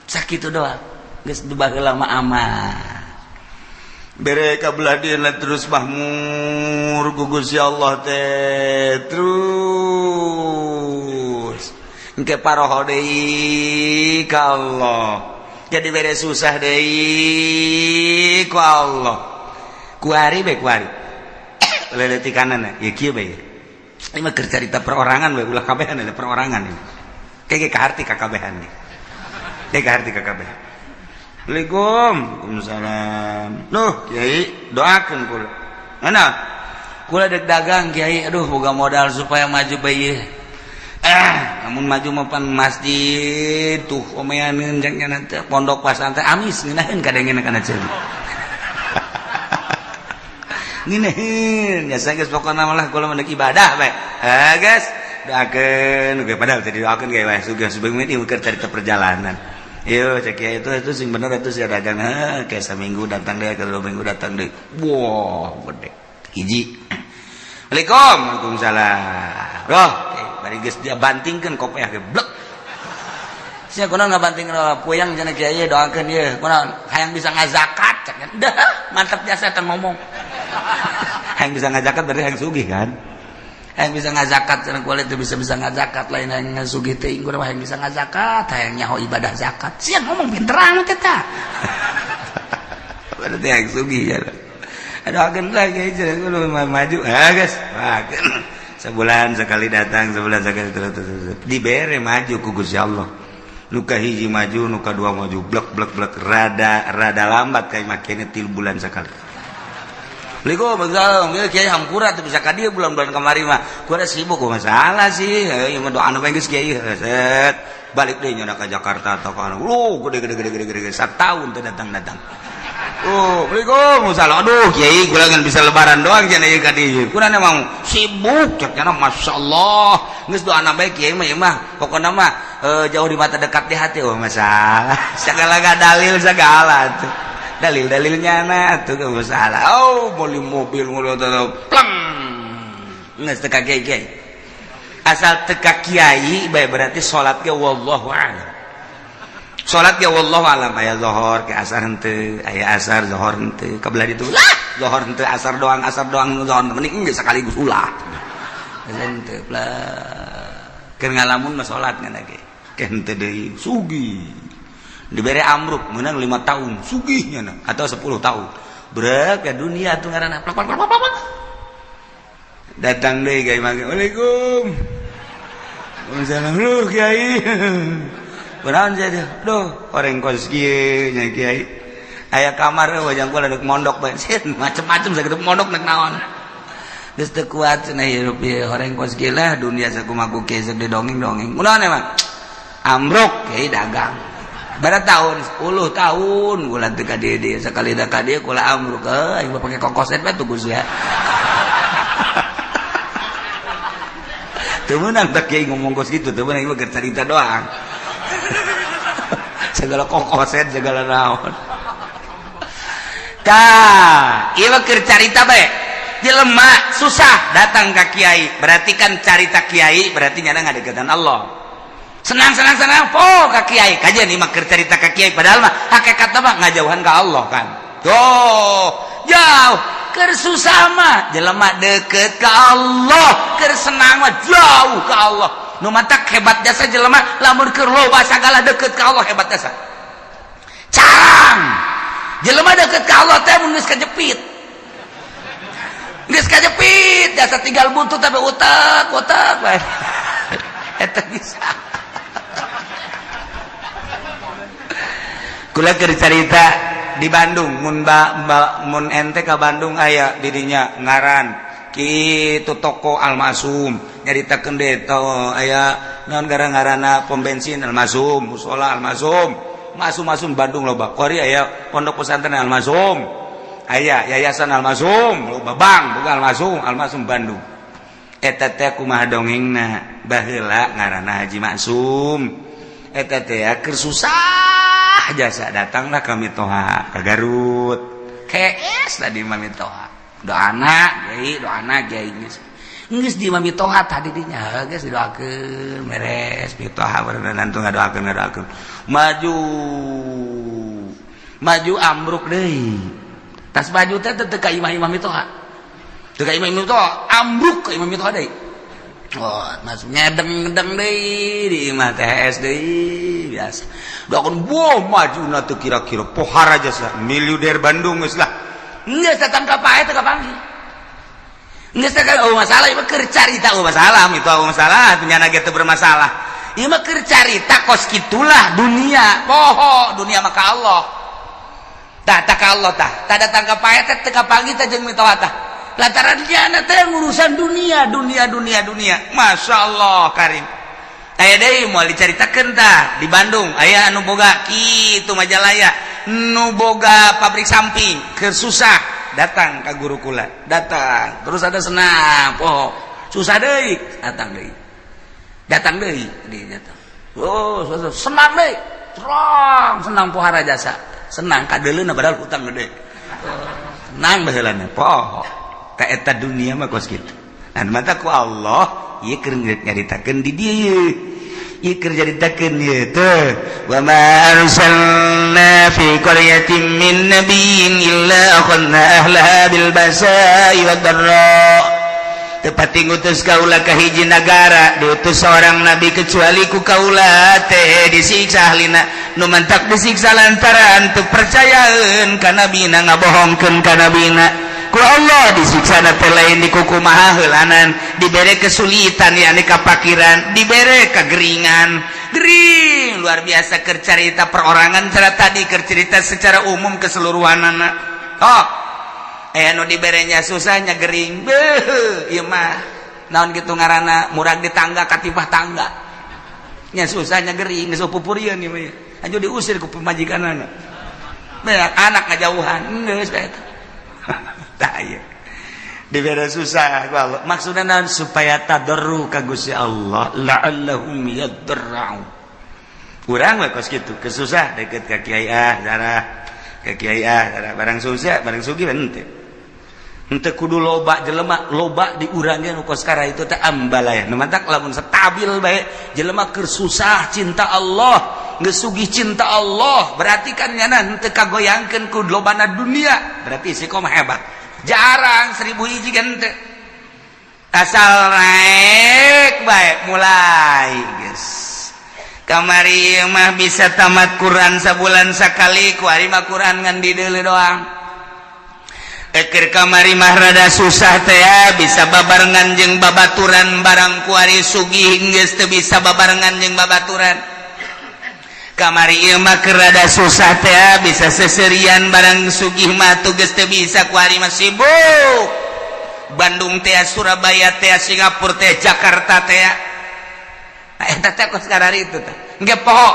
B: sakitu doang. Geus baheula mah aman.
A: Bere kabelah dieuna terus mahmur ku Gusti Allah teh, terus engke paroho deui ka Allah, jadi bere susah deui ku Allah. Kuari bae, kuari leletikanana ya kieu bae. Ini mah keur carita perorangan bae, ulah kabehan, ada perorangan ini kayak kaharti kakabehan nih, kayak kaharti kakabehan. Assalamualaikum. Waalaikumsalam. Duh, Kiai, doakan kula. Mana
B: kula dek dagang, Kiai. Aduh, boga modal supaya maju bae.
C: Namun maju mapan masjid tuh omeaneun jang nanti pondok pasantren amis ngeunaheun kadengena kana ceuli ngeunaheun ya. Geus pokona malah kula mah ibadah bae. Ah, guys, doakeun ge, padahal tadi doakeun ge wae sugih sebelum ini keur carita perjalanan. Yo cek ya, itu sing bener itu sih dagang. Heh, kayak seminggu datang deh, ke 2 minggu datang deh, wah gede hiji. Assalamualaikum. Waalaikumsalam. Roh bari geus dia bantingkeun kopiah ge blek
B: Sia kunaon ngabanting puyang cenah, Kiai, doakeun ieu. Kunaon hayang bisa ngazakat cek. Dah mantap jasa teh ngomong.
C: Hayang bisa ngazakat berarti hayang sugih kan?
B: Hayang bisa ngazakat cenah, kulit teu bisa bisa ngazakat, lain hayang ngasugih teh, urang hayang bisa ngazakat, hayang nyaho ibadah zakat. Sia ngomong pinter amat eta.
C: Berarti hayang sugih ya. Doakeun lah, Kiai, cenah maju. Ah, guys. Sebulan sekali datang, sebulan sekali terus, terus, terus. Dibere maju ku Gusti Allah. Nuka hiji maju, nuka dua maju, blek blek blek, rada rada lambat kayak makinnya 3 bulan sekali.
B: Assalamualaikum, ya Kiai, hampura teu bisa ka dieu bulan-bulan kamari mah. Ku ada sibuk masalah sih. Ieu mah doa anu geus, Kiai. Set balik deui nyana ka Jakarta atau ka lu gede gede gede gede gede, satahun teu datang-datang.
C: Oh, Assalamualaikum, salah. Aduh, Kiai, kula ngan bisa lebaran doang cenah ieu ka dieu. Kuna emang sibuk cek cenah, masyaallah.
B: Geus doana bae, Kiai mah, ieu mah pokona mah jauh di mata dekat di hati. Oh, masalah.
C: Segala gak dalil segala tuh. Dalil-dalilnya nah tuh gak masalah. Oh, beli mobil mobil
B: pleng. Geus teu ka kiai kiai. Asal teu ka kiai bae berarti salat ge wallahu a'lam.
C: Salat ge wallahu alam, aya zuhur ke asar henteu, aya asar zuhur henteu, kabelah ditu lah zuhur henteu, asar doang, asar doang zuhur mending geus sekaligus ulah.
B: Henteu lah. Keur ngalamun mah salat ngan ge.
C: Ke henteu deui sugih. Dibere amruk menang 5 tahun sugihnya na, atau 10 tahun.
B: Brek ke dunia tuh ngaranna plak plak plak plak.
C: Datang deui ka imah. Waalaikum. Waalaikumsalam. Lu Kiai. Kunaon jadi? Duh, orang kos kieu nya, Kiai.
B: Aya kamar wajang kula dek mondok bae. Macem-macem sakitu mondok nek naon. Geus teu kuat cenah hirup ieu, horeng kos kieu lah, dunia sakumaha ku kieu sok didongeng-dongeng. Kunaon emang? Amruk Kiai dagang. Berapa tahun? 10 tahun kula teu ka dieu dieu, sakali da ka dieu kula amruk, aing mah pake kokoset bae tuh ya.
C: Teu meunang tak kiai ngomong kos gitu, teu meunang, ieu cerita doang. Segala kokoset, segala naon. Tah, ieu mah keur carita bae. Jelema susah datang ka kiai, berarti kan carita kiai berarti nyana ngadeukeutan Allah. Senang, senang, senang, oh ka kiai. Kajian ieu mah keur carita ka kiai, padahal mah hakikatna mah ngajauhan ka Allah kan. Tuh, jauh. Keur susah mah jelema deket ka Allah, keur senang mah jauh ka Allah. Nu matak hebat jasa jelema lamun keur loba sagala deket ka Allah, hebat jasa. Carang jelema deket ka Allah teh mun geus kajepit. Geus kajepit jasa tinggal buntut tapi utak utak bae. Eta bisa. Kula keur carita di Bandung, mun ba, ba, mun ente ka Bandung aya didinya ngaran kitu toko Almasum, nyaritakeun deui aya naon gara-ngarana pom bensin Almasum, musola Almasum, masum-masum Bandung loba. Kuari aya pondok pesantren Almasum, aya yayasan Almasum, loba bank boga Almasum, Almasum Bandung. Eta teh kumaha dongengna, baheula ngaranna Haji Maksum. Eta teh keur susah jasa datanglah kami toha ke Garut. KS tadi mami toha. Doana kiai, doana kiai geus. Geus di mami toha tadi dinya geus didoakeun beres mitoha berenang nantu ngadoakeun ngadoakeun. Maju maju ambruk deui. Tas maju teh teu ka imah-imah mitoha. Teu ka imah mitoha, ambruk ka imah mitoha deui. Oh, masuk ngedeng-ngedeng deui di imah THS deui biasa. Doakeun boh majuna teu kira-kira pohara jasa miliuder Bandung geus lah. Geus datang ka pae teu kapanggih. Geus teh oh masalah ieu mah keur carita, oh masalah itu, oh masalah penyana ge teu bermasalah. Ieu mah keur carita kos kitulah dunia, poho dunia mah ka Allah. Tah tah ka Allah tah. Tah datang ka pae teh teu kapanggih teh jeung mitoha tah. Lantaran dia teh urusan dunia, dunia, dunia, dunia. Masya Allah karim. Aya deui moal dicaritakeun tah di Bandung, aya anu boga kitu Majalaya, nu boga pabrik samping, keur susah datang ka guru kula, datang. Terus ada senang, poho. Susah deui, datang deui. Datang deui, di datang. Oh, susah. Senang deui. Terang senang pohara jasa. Senang kadeuleuna padahal hutang gede. Senang baheulana, poho. Ka eta dunia mah kos kitu. Nah, mata ku Allah ieu keur nyaritakeun di dieu. Ieu keur nyaritakeun ieu teh. Wa ma arsalna fi qaryatin min nabiyyin illa akhadna ahlaha bil basa'i wad dharra. Tepati ngutus kaula ka hiji nagara diutus seorang nabi kecuali ku kaula teh disiksa ahlina. Nu mantak disiksa lantaran teu percayaeun ka nabina, ngabohongkeun ka nabina. Ku Allah disiksa na teh lain di kukumaha heulanan, dibere kesulitan yakni kapakiran, dibere kegeringan. Gering luar biasa keur carita perorangan cara tadi, keur cerita secara umum keseluruhanana. Oh, aya nu diberenya susahnya gering. Beuh, ieu mah naon kitu ngaranna murag di tangga katipah tangga. Nya susahnya gering geus pupurieun ieu mah. Anjur diusir ku pamajikanana. Banyak anak ngajauhan geus eta. Tah ieu. Dibere susah ku Allah. Maksudna naon supaya tadarru ka Gusti Allah la'allahum yadarra'un. Urang we kos kitu, kesusah deket ka kiai ah darah, ka kiai ah darah, barang susah, barang sugih henteu. Henteu kudu loba jelema, loba di urang ge nu kos kara itu teh ambalaya. Nu matak lamun stabil bae jelema keur susah cinta Allah, geus sugih cinta Allah, berarti kan nyana henteu kagoyangkeun ku lobana dunia, berarti istiqomah hebat. Jarang 1000 hiji kan henteu. Asal naik bae mulai geus. Kamari mah bisa tamat Quran sabulan sakali, kuari mah Quran ngan dideuleu doang. Eker kamari mah rada susah teh ya, bisa babarengan jeung babaturan, barang kuari sugih geus teu bisa babarengan jeung babaturan. Kamari ieu mah keur rada susah teh ya, bisa seserian, barang sugih mah tuh geus teu bisa, kuari mah sibuk. Bandung teh, Surabaya teh, Singapura teh, Jakarta teh. Nah, eta teh kos karari itu teh. Engke poho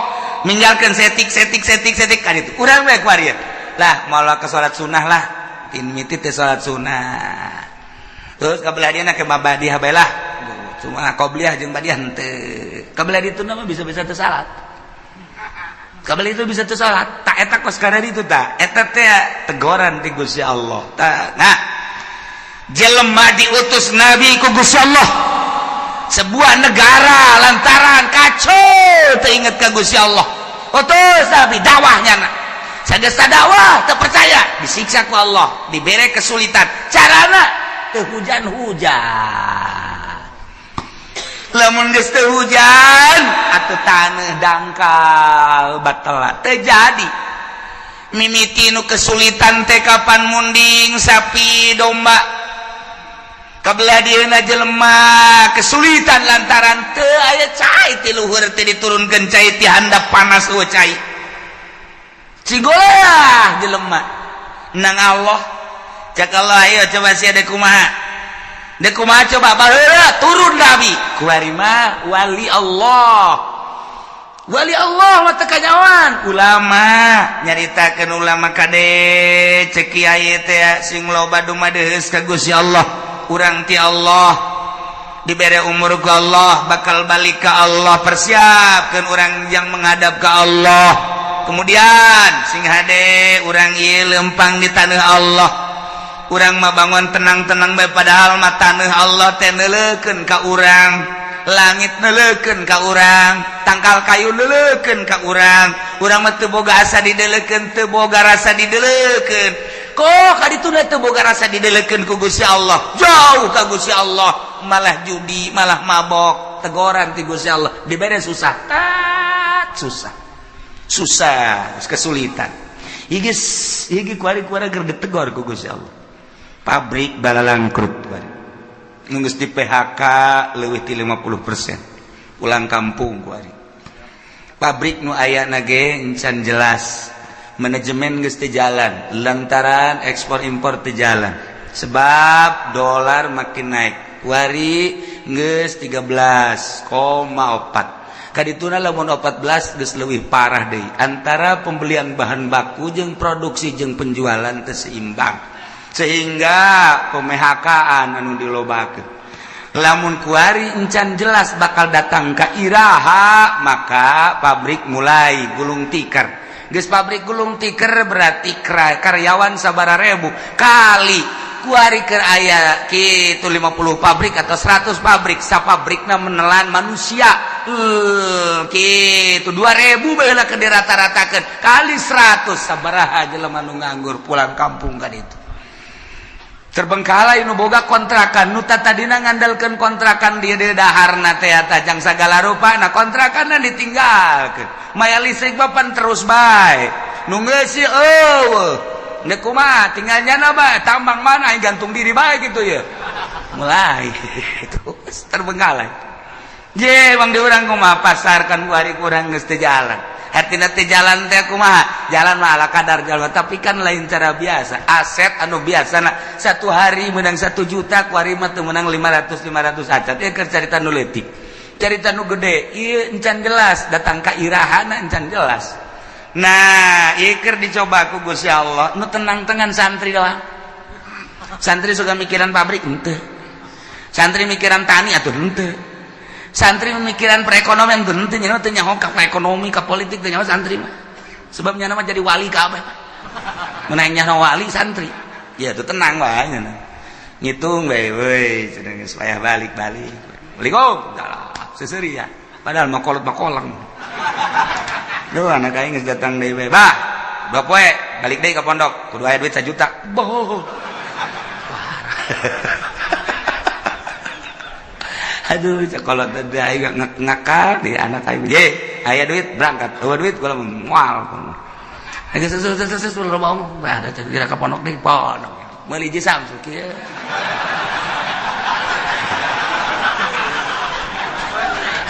C: ninggalkeun setik setik setik setik kan itu. Urang we kuari lah moal ke salat sunnah lah. Tin miti teh salat sunnah. Terus kabelah dieuna ke mabadi bae lah. Cuma qobliyah jeung badiah henteu. Kabelah ditu mah bisa-bisa teu salat. Kabelah itu bisa teu salat. Tak eta kos kana ditu tah. Eta teh tegoran ti Gusti Allah. Tah, nah. Jelema diutus nabi ku Gusti Allah. Sebuah negara lantaran kacau teu inget ka Gusti Allah. Utus nabi dakwahnya na. Sageus dakwah teu percaya, disiksa ku Allah, dibere kesulitan. Carana teu hujan-hujan. Lamun geus teu hujan atuh taneuh dangkal batal teu jadi. Mimiti nu kesulitan teh kapan munding sapi domba. Kabelah dieuna jelema kesulitan lantaran teu aya cai ti luhur teh diturunkeun cai ti handap panas eueuh cai. Cigolah jelema nang Allah cak Allah ayo coba sia deuk kumaha. Deuk kumaha coba baheula turun nabi kuari mah wali Allah. Wali Allah mah teu kanyawan ulama nyaritakeun ulama kade cek kiai teh sing loba dumadeus ka Gusti Allah. Urang ti Allah dibere umur ku Allah bakal balik ke Allah, persiapkan orang yang menghadap ke Allah. Kemudian sing hade urang ieu lempang di tanah Allah, urang mah bangun tenang-tenang bae padahal mah tanah Allah teh neuleukeun ka urang, langit neuleukeun ka urang, tangkal kayu neuleukeun ka urang. Urang mah teu boga asa dideulekeun, teu boga rasa dideulekeun. Kok kaditu teu boga rasa dideulekeun ku Gusti Allah, jauh ka Gusti Allah, malah judi, malah mabok, tegoran ti Gusti Allah, dibere susah, tat susah. Susah, kesulitan. Iki kuari-kuari ger ditegor ku Gusti Allah. Pabrik balalangkrut kuari. Nu geus di PHK leuwih ti 50%. Pulang kampung kuari. Pabrik nu aya na ge encan jelas. Manajemen geus teu jalan lantaran ekspor impor teu jalan. Sebab dolar makin naik. Kuari geus 13,4. Kadituna lamun 14 geus leuwih parah deui. Antara pembelian bahan baku jeung produksi jeung penjualan teu seimbang. Sehingga pemehakaan anu dilobakeun. Lamun kuari encan jelas bakal datang ka iraha, maka pabrik mulai gulung tikar. Geus pabrik gulung tikar berarti karyawan sabaraha ribu kali kuari keur aya kitu 50 pabrik atau 100 pabrik, sapabrikna menelan manusia kitu 2000 baheula keur dirata-ratakeun kali 100 sabaraha jelema nu nganggur pulang kampung kan itu. Terbengkalai nu boga kontrakan nu tadina ngandalkeun kontrakan dia di daharna teh tajang sagala rupa, nah kontrakanna ditinggalkeun, maya listrik papan terus bae nu ngeusi eueuh deuk kumaha tinggal nyana bae tambang mana gantung diri bae gitu ya mulai terus terbengkalai. Je bang di urang kumaha pasar kan kuari kurang geus teu jalan. Hartina teu jalan teh kumaha? Jalan mah ala kadar jalan, tapi kan lain cara biasa. Aset anu biasa na satu hari menang 1 juta, kuari mah teu menang 500 500 acan. Ieu keur carita nu leutik. Carita nu gede, ieu encan jelas datang ka irahana encan jelas. Nah, ieu keur dicoba ku Gusti Allah, nu tenang-tenang santri doang. Santri suka mikiran pabrik henteu. Santri mikiran tani atuh henteu. Santri memikiran perekonomian henteu, nya teu nyaho ka ekonomi ka politik teu nyaho santri mah. Sebab nya mah jadi wali kabeh. Mun nyaho wali santri. Ya tuh tenang wae nya. Ngitung bae we cenah geus payah balik-balik. Assalamualaikum. Seseuri ya. Padahal mah kolot mah kolang. Duh anak aing geus datang deui bae. Bah, 2 poe balik deui ka pondok. Kudu aya duit 1 juta. Boh. Aduh, kalau tadi aing ngakal di anak aing. Ye, aya duit berangkat. Eueuh duit kula moal. Geus sesu loba omong. Bah, kira ka pondok deui, pondok. Meuli hiji Samsu kieu.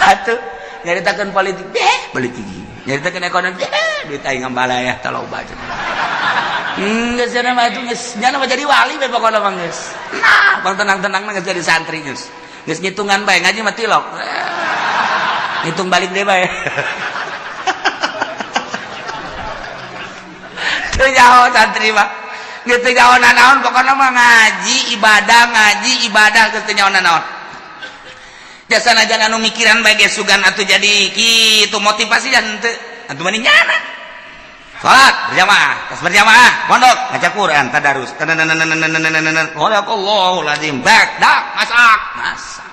C: Atuh, nyaritakeun politik, deh, politik. Nyaritakeun ekonomi, deh, duit aing ngambalaya tah loba cenah. Geus cenah mah geus nya mah jadi wali we pokona mah geus. Nah, bang tenang-tenang geus jadi santri geus. Geus ngitungan bae ngaji mah tilok. Ngitung balik deui bae. Teu nyaho santri mah. Geus teu nyaho nanaon pokona mah ngaji ibadah geus teu nyaho nanaon. Jasa najan anu mikiran bae sugan atuh jadi kitu motivasi dan teu atuh mending nyana. Salat berjamaah, tas berjamaah, pondok baca Quran, tadarus. Sadaqallahul azim. Bak, dak, masak, masak.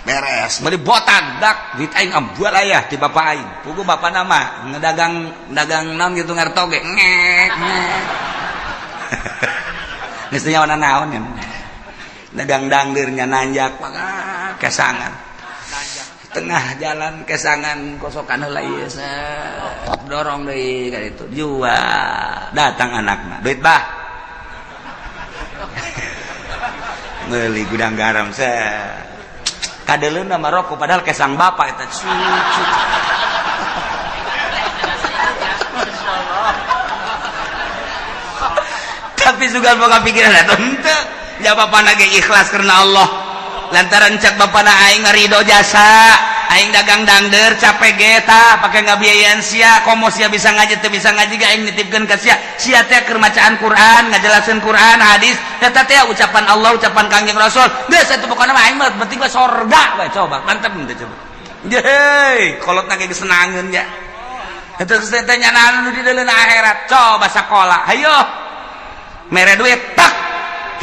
C: Beres, beli botan, dak, duit aing ambual ayah ti bapak aing. Pugu bapak nama ngedagang dagang naon gitu ngartoge. Ngek, ngek. Geus teu nyawa naon ya. Dagang dangdirnya nanjak kesangan. Tengah jalan kesangan kosokan heula ieu dorong deui ka ditu jual. Datang anakna, duit bah. Meuli gudang garam set. Kadeleuna mah rokok padahal kesang bapak eta cucu. Tapi sugan boga pikiran eta henteu. Ya bapana ge ikhlas karena Allah. Lantaran cak bapana aing ngarido jasa, aing dagang dangder capek ge tah pake ngabiayaan sia, komo sia bisa ngaji teu bisa ngaji ge aing nitipkeun ka sia. Sia teh keur macaan Quran, ngajelaseun Quran, hadis, eta teh ucapan Allah, ucapan Kangjeng Rasul. Geus atuh pokona mah aing mah penting mah sorga we coba, mantep teh coba. Yeay, kolotna ge geus senangeun nya. Eta geus teh nyanaan nu di deuleun akhirat, coba sakola. Hayo. Mere duit tak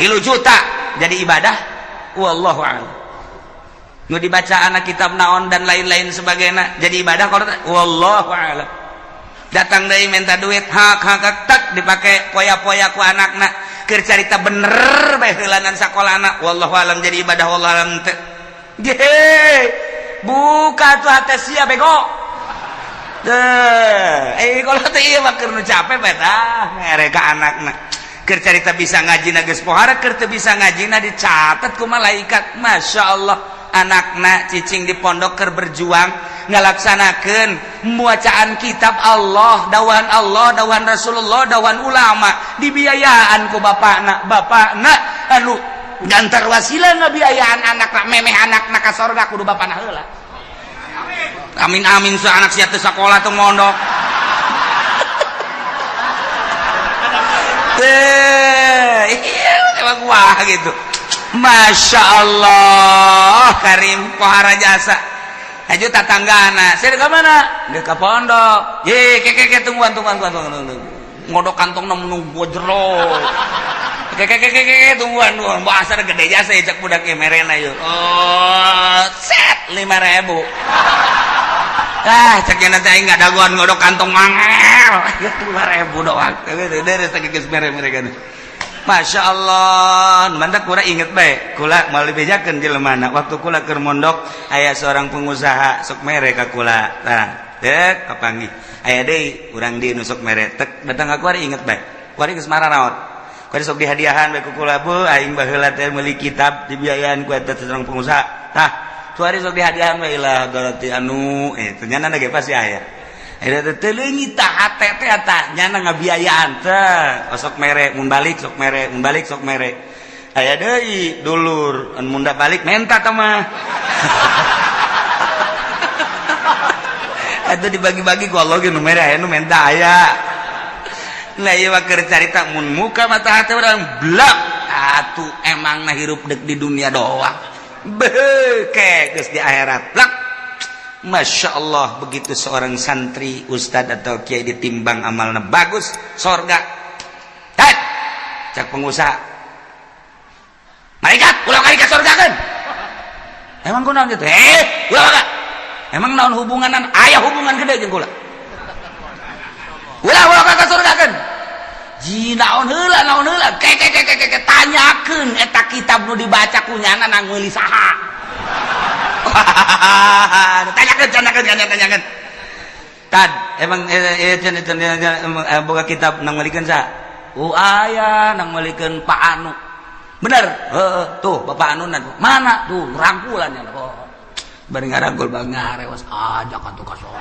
C: 3 juta jadi ibadah. Wallahu a'lam. Nu dibaca anak kitab naon dan lain-lain sebagainya jadi ibadah kalau wallahu a'lam. Datang deui minta duit hak hak tak dipake poya-poya ku anakna keur carita bener bae heulanan sakolana wallahu a'lam jadi ibadah wallahu a'lam teu. Ge buka tuh hate sia bego. Teh kalau teh ieu mah keur nu capek bae tah mere ka anakna. Keur carita bisa ngaji na geus pohara, keur teu bisa ngaji na dicatat ku malaikat. Masya Allah, anakna cicing di pondok keur berjuang ngalaksanakeun bacaan kitab Allah, dawan Allah, dawan Rasulullah, dawan ulama, dibiayaan ku bapakna. Bapakna anu gantar wasilah ngabiayaan anakna, memeh anakna ka sorga kudu bapakna heula. Amin amin sa anak sia teu sakola teu mondok. Iya, emang wah gitu. Masya Allah, Karim pohara jasa. Haju tatanggana, saya ke mana? Dia ke pondok. Ye, ke tungguan. Ngodok kantong nunggu jero. Ke tungguan. Bahasa gede jasa ya cak budak merena yuk. Oh, set 5.000. Ah, cek nanti aing nggak dagoan ngodok kantong mangel. 5.000 doang. Deres geus mere mereka. Masya Allah, mantap kula inget bae. Kula mau dibejakeun jelema waktu kula keur mondok aya seorang pengusaha sok mere ka kula. Tah, dek kapanggih. Aya deui urang di nu sok mere. Tek datang ka kuari inget bae. Kuari geus mararaot. Kuari sok dihadiahan bae ku kula, bu aing baheula teh meuli kitab dibiayaan ku eta seorang pengusaha. Tah, kuari sok dihadiahan bae lah berarti anu ternyata ge pasti aya. Eta teh leungit tah hate teh tah nyana ngabiayaan teh sok mere mun balik sok mere mun balik sok mere. Aya deui dulur anu mun balik menta tah mah. Eta dibagi-bagi ku Allah ge nu mere aya nu menta aya. Nah ieu mah keur carita mun muka mata hate urang blak atuh emangna hirup deuk di dunia doang. Beuh geus di akhirat blak. Masya Allah, begitu seorang santri, ustad atau kiai ditimbang amalnya bagus, sorga. Tat, cak pengusaha. Malaikat, ulah kali ke sorga kan? Emang kunaon gitu? Ulah kali. Emang naon hubunganan? Aya hubungan gede jeung kula. Ulah ulah kali ke sorga kan? Ji naon heula, naon heula. Ke tanyakeun eta kitab nu dibaca ku nyana nang meuli saha. Tanyakan. Tad, emang boga kitab nang melikeun sa? Oh aya nang melikeun Pak Anu. Bener? Heeh, tuh Bapak Anu mana? Tuh rangkulan ya. Oh. Bari ngarangkul bang ngarewas ajak atuh ka sono.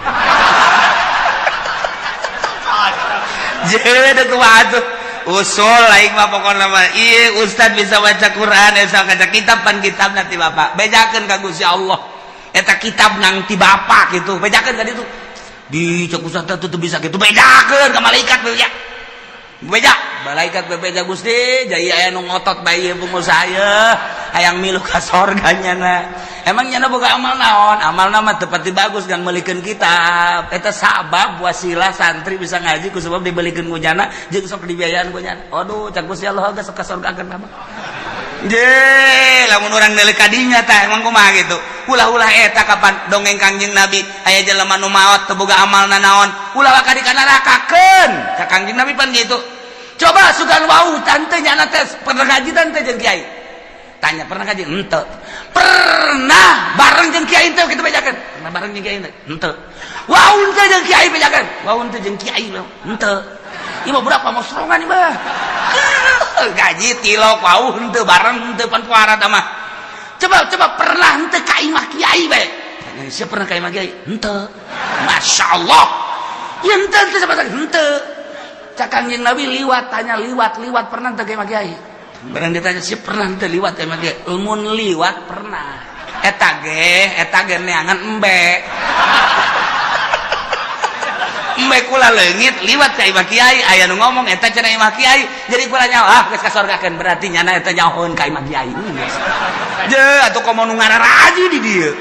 C: Jeung kumaha tuh? Usul lain mah pokokna mah ieu ustad bisa baca Quran bisa baca kitab pan kitab nanti bapak bejakeun ka Gusti Allah eta kitab nang ti bapak gitu bejakeun ka ditu di cek ustad teh teu bisa gitu bejakeun ka malaikat beja beja Malaikat bebeja, "Gusti, jaya aya nu ngotot bae ieu pengusaha ye, hayang milu ka sorga nyana." Emang nyana boga amal naon? Amalna mah teu pati bagus kan, meulikeun kitab. Eta sabab wasilah santri bisa ngaji ku sebab dibelikeun ku nyana jeung sok dibiayaan ku nyana. Aduh, cak Gusti Allah geus ka sorgakeun mah. Je, lamun urang neuleuk ka dinya tah emang kumaha gitu. Ulah-ulah eta kapan dongeng Kangjeng Nabi aya jelema nu maot teu boga amalna naon, ulah waka di ka nerakakeun. Ka Kangjeng Nabi pan gitu. Coba sugan wau tante nyana teh pernah ngaji tante jeung kiai. Tanya, pernah ngaji? Henteu. Pernah bareng jeung kiai teu kitu bejakeun? Pernah bareng jeung kiai teu? Henteu. Wau teu jeung kiai bejakeun? Wau teu jeung kiai henteu. Ieu mah berapa mosrongan ieu mah. Gaji tilok wau henteu bareng henteu pan puara mah. Coba coba, pernah henteu ka imah kiai bae? Tanya, siapa pernah ka imah kiai? Henteu. Masya Allah. Ya henteu henteu sama henteu. Cak Kangjeng Nabi liwat, tanya liwat liwat pernah henteu ka imah kiai? Barang ditanya siapa pernah henteu liwat ka imah kiai? Mun liwat pernah. Eta ge neangan embe. Embe kula leungit liwat ka imah kiai, aya nu ngomong eta cenah imah kiai. Jadi kula nyaho, ah geus ka sorgakeun, berarti nyana eta nyahoeun ka imah kiai. Je atuh komo nu ngararaji di dieu.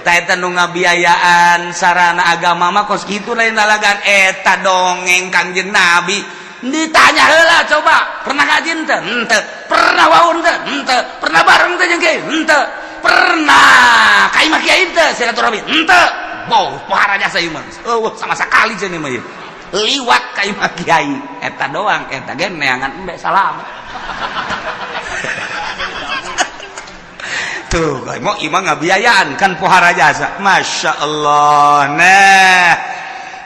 C: Tah eta nu ngabiayaan sarana agama mah kos kitu, lain lalagan. Eta dongeng Kangjeng Nabi. Ditanya heula, coba, pernah ngaji henteu? Henteu. Pernah wau henteu? Henteu. Pernah bareng teu jeung kiai? Henteu. Pernah ka imah kiai henteu silaturahmi? Henteu. Boh, pohara jasa ieu mah. Eueuh sama sekali cenah mah ieu. Liwat ka imah kiai. Eta doang, eta ge neangan embe salam. Tuh, mau imah ngabiayaan kan pohara jasa. Masya Allah. Nah,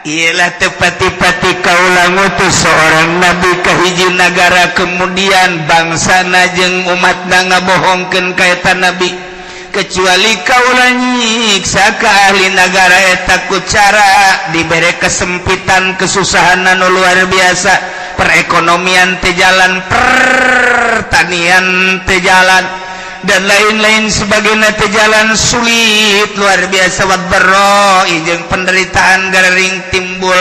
C: ialah tepati-pati kaula ngutus seorang nabi ke hiji nagara, kemudian bangsa jeung umatna ngabohongkeun ka eta nabi, kecuali kaula nyiksa ka ahli nagara eta ku cara dibere kesempitan, kesusahan anu luar biasa, perekonomian teu jalan, pertanian teu jalan, dan lain-lain sebagainya teu jalan, sulit luar biasa, wadh-dharra jeung penderitaan gering timbul,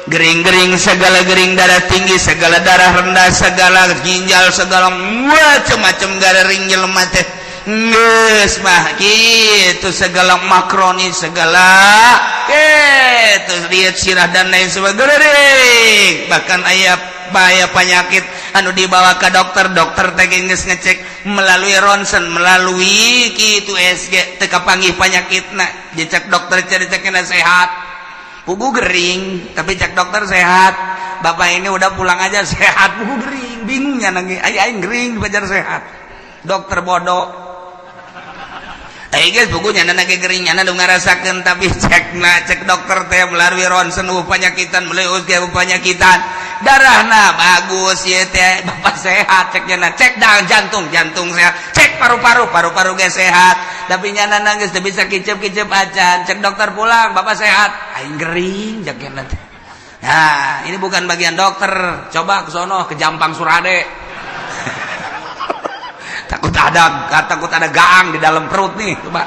C: gering-gering segala gering, darah tinggi segala, darah rendah segala, ginjal segala, macam-macam gering jelema teh geus mah gitu, segala makroni segala gitu, lihat sirah dan lain sebagainya. Bahkan aya bahaya penyakit anu dibawa ke dokter, dokter teh geus ngecek melalui ronsen, melalui kitu USG, teu kapanggih penyakitna. Dicek dokter, cek sehat, pugu gering, tapi cek dokter sehat, "Bapak ini udah pulang aja sehat." Pugu gering, bingungnya nangis aya aing gering dipajar sehat, dokter bodoh. Eh guys, bukunya nyana gering, nyana nu ngarasakeun, tapi cek na cek dokter teh melalui ronsen penyakitan, melalui USG penyakitan, darahna bagus ya teh, bapak sehat cek nyana. Cek dah jantung, jantung sehat. Cek paru-paru, paru-paru ge sehat, tapi nyana nangis teu bisa kicep-kicep acan. Cek dokter, "Pulang, bapak sehat." Aing gering cek nyana teh. Nah, ini bukan bagian dokter, coba ke sono ke Jampang Surade, takut ada gaang di dalam perut nih, coba.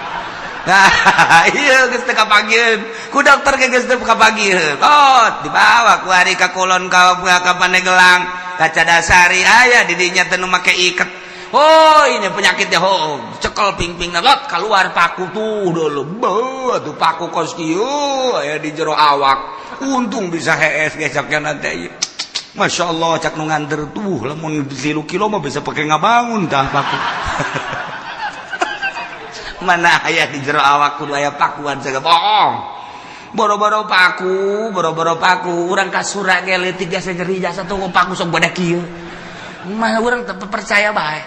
C: Nah, iya geus teu kapanggiheun ku dokter ge, geus teu kapanggiheun. Oh, dibawa ku hari ka kulon, ka Pandeglang, ka Cadasari, aya di dinya teh nu make iket. Oh, ini penyakitnya. Oh, cekel pingping lot, keluar paku tuh dulu. Beuh, tuh paku kos kieu aya di jero awak. Untung bisa hees gesoknya nanti. Masya Allah, cak nu nganter tuh, lamun 3 kilo mah bisa pakai ngabangun tah paku. Mana aya di jero awak kudu aya pakuan segala bohong. Boro-boro paku, boro-boro paku, urang kasura ge leutik jasa nyeri jasa tuh paku sok bodak kieu. Mah urang teu percaya bae.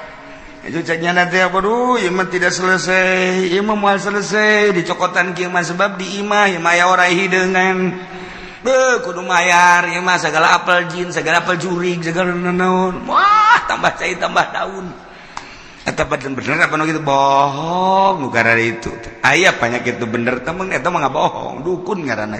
C: Itu ceknya nanti apa, duh, ieu mah tidak selesai, ieu mah moal selesai dicokotan kieu mah, sebab di imah ieu mah aya orai hideungan. Beuh, kudu mayar ieu mah segala apel jin, segala apel jurig, segala naon. Wah, tambah cai tambah daun. Eta bener apa nu gitu bohong nu itu. Aya penyakit itu bener temen, eta mah bohong, dukun ngaranna.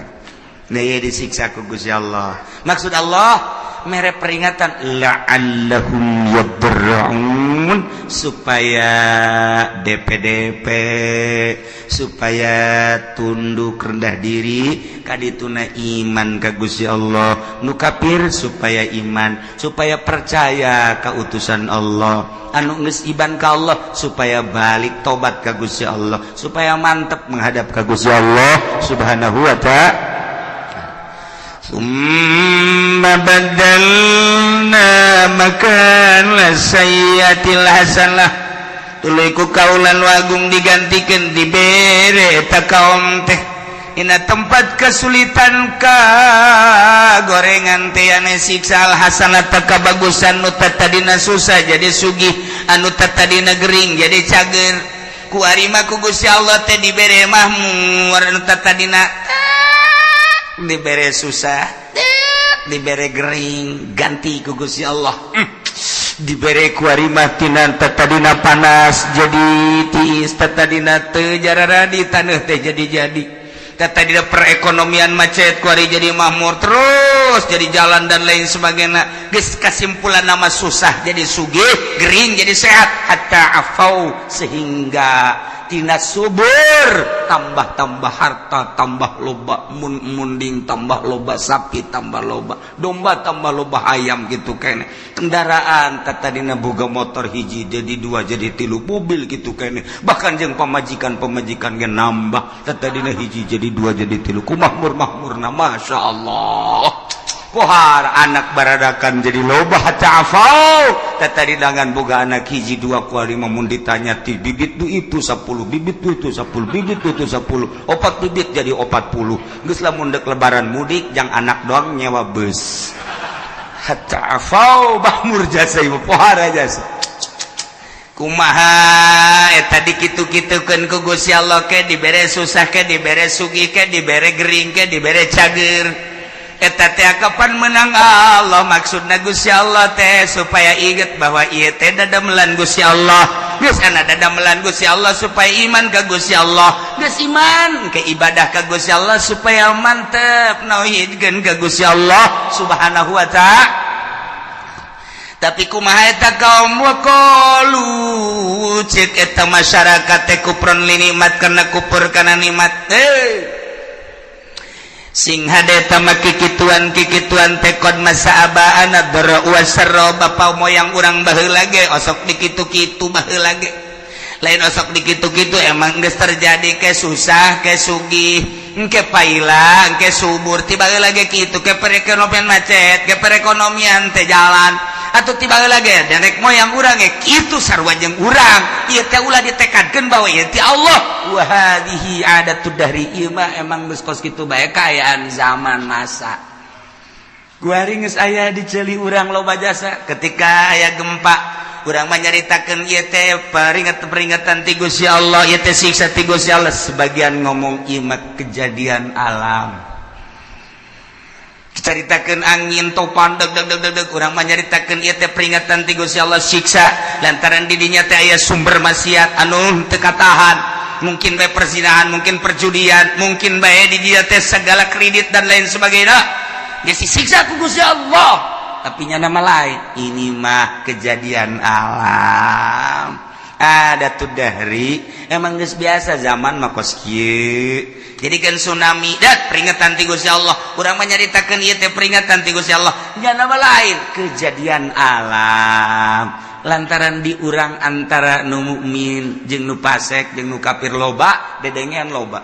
C: Nah, disiksa ku Gusti Allah. Maksud Allah, Mere peringatan la'allahum yadarra'un, supaya DPDP, supaya tunduk rendah diri kadituna, iman ka Gusti Allah. Nu kafir supaya iman, supaya percaya ka utusan Allah. Anu geus iman ka Allah supaya balik tobat ka Gusti Allah, supaya mantep menghadap ka Gusti Allah Subhanahu wa Ta'ala. ثم بدلنا مكان السيئة الحسنة. Tuluy ku kaula nu agung digantikan, dibere eta kaum teh dina tempat kesulitan ka gorengan teh ane siksa, al hasanata, kabagusan. Nu tadina susah jadi sugih, anu tadina gering jadi cager. Ku arima ku Gusti Allah teh dibere mahmur. Anu tadina dibere susah, dibere gering, ganti ku Gusti Allah. Dibere ku arima tina tadina panas jadi tiis, tadina teu jarara di taneuh teh jadi jadi, tadina perekonomian macet, kuari jadi makmur terus, jadi jalan dan lain sebagainya. Geus kasimpulan nama susah jadi sugih, gering jadi sehat. Hatta afau, sehingga tina subur tambah-tambah, harta tambah loba, mun munding tambah loba, sapi tambah loba, domba tambah loba, ayam gitu kene, kendaraan tadina boga motor hiji jadi dua, jadi tilu, mobil gitu kene. Bahkan jeung pamajikan, pamajikan ge nambah, tadina hiji jadi dua, jadi tilu. Ku makmur makmurna, masya Allah. Pohar anak baradakan jadi loba. Hatta afau, tadi dangan boga anak hiji dua, kuari mun ditanya ti bibit du itu 10 bibit, du itu 10 bibit, du itu 10, opat bibit jadi 40. Geus lamun dek lebaran mudik jang anak doang nyewa bus. Hatta afau, makmur jasa ibu, pohar jasa. Kumaha eta dikitu-kitukeun ku Gusti Allah? Ke dibere susah, ke dibere sugih, ke dibere gering, ke dibere cager, eta teh kapan menang Allah. Maksudna Gusti Allah teh supaya inget bahwa ieu teh dadamelan Gusti Allah. Geus ana dadamelan Gusti Allah supaya iman ka Gusti Allah. Geus iman ke ibadah ka Gusti Allah, supaya mantep nauhidkeun ka Gusti Allah Subhanahu wa Ta'ala. Tapi kumaha eta kaum? Waqalu, cek eta masyarakat teh, kufron li nikmat, karena kufur kana nikmat. Eh, sing hade tama kikituan kikituan teh qad massa abaana dharra wasarra, bapa moyang urang baheula ge osok dikitu-kitu baheula ge. Lain osok dikitu-kitu, emang geus terjadi, ke susah ke sugih, engke paila engke subur, tiba lagi kitu. Ke perekonomian macet, ke perekonomian teh jalan atau tiba lagi nenek moyang urang ge kitu, sarua jeung urang. Ieu teh ulah ditekadkeun bahwa ieu ti Allah. Wa hadhihi adatud dahri, ieu mah emang geus kos kitu bae kaayaan zaman masa. Kuari geus aya di ceuli urang loba jasa. Ketika aya gempa, urang menyaritakeun ieu teh peringatan-peringatan ti Gusti Allah, ieu teh siksa ti Gusti Allah. Sebagian ngomong ieu mah kejadian alam. Caritakeun angin topan deg deg deg deg deg, urang menyaritakeun ieu teh peringatan ti Gusti Allah, siksa, lantaran di dinya teh aya sumber maksiat anu teu katahan, mungkin bae perzinahan, mungkin perjudian, mungkin bae di dinya teh segala kredit dan lain sebagainya. Geus disiksa ku Gusti Allah. Tapi nya nama lain, ini mah kejadian alam, ada tuh dari emang geus biasa zaman mah kos kieu. Jadi kan tsunami dat peringatan ti Gusti Allah, urang menyaritakeun ieu teh peringatan ti Gusti Allah, nya nama lain kejadian alam, lantaran di urang antara nu mukmin jeung nu fasik jeung nu kafir loba, dedengean loba.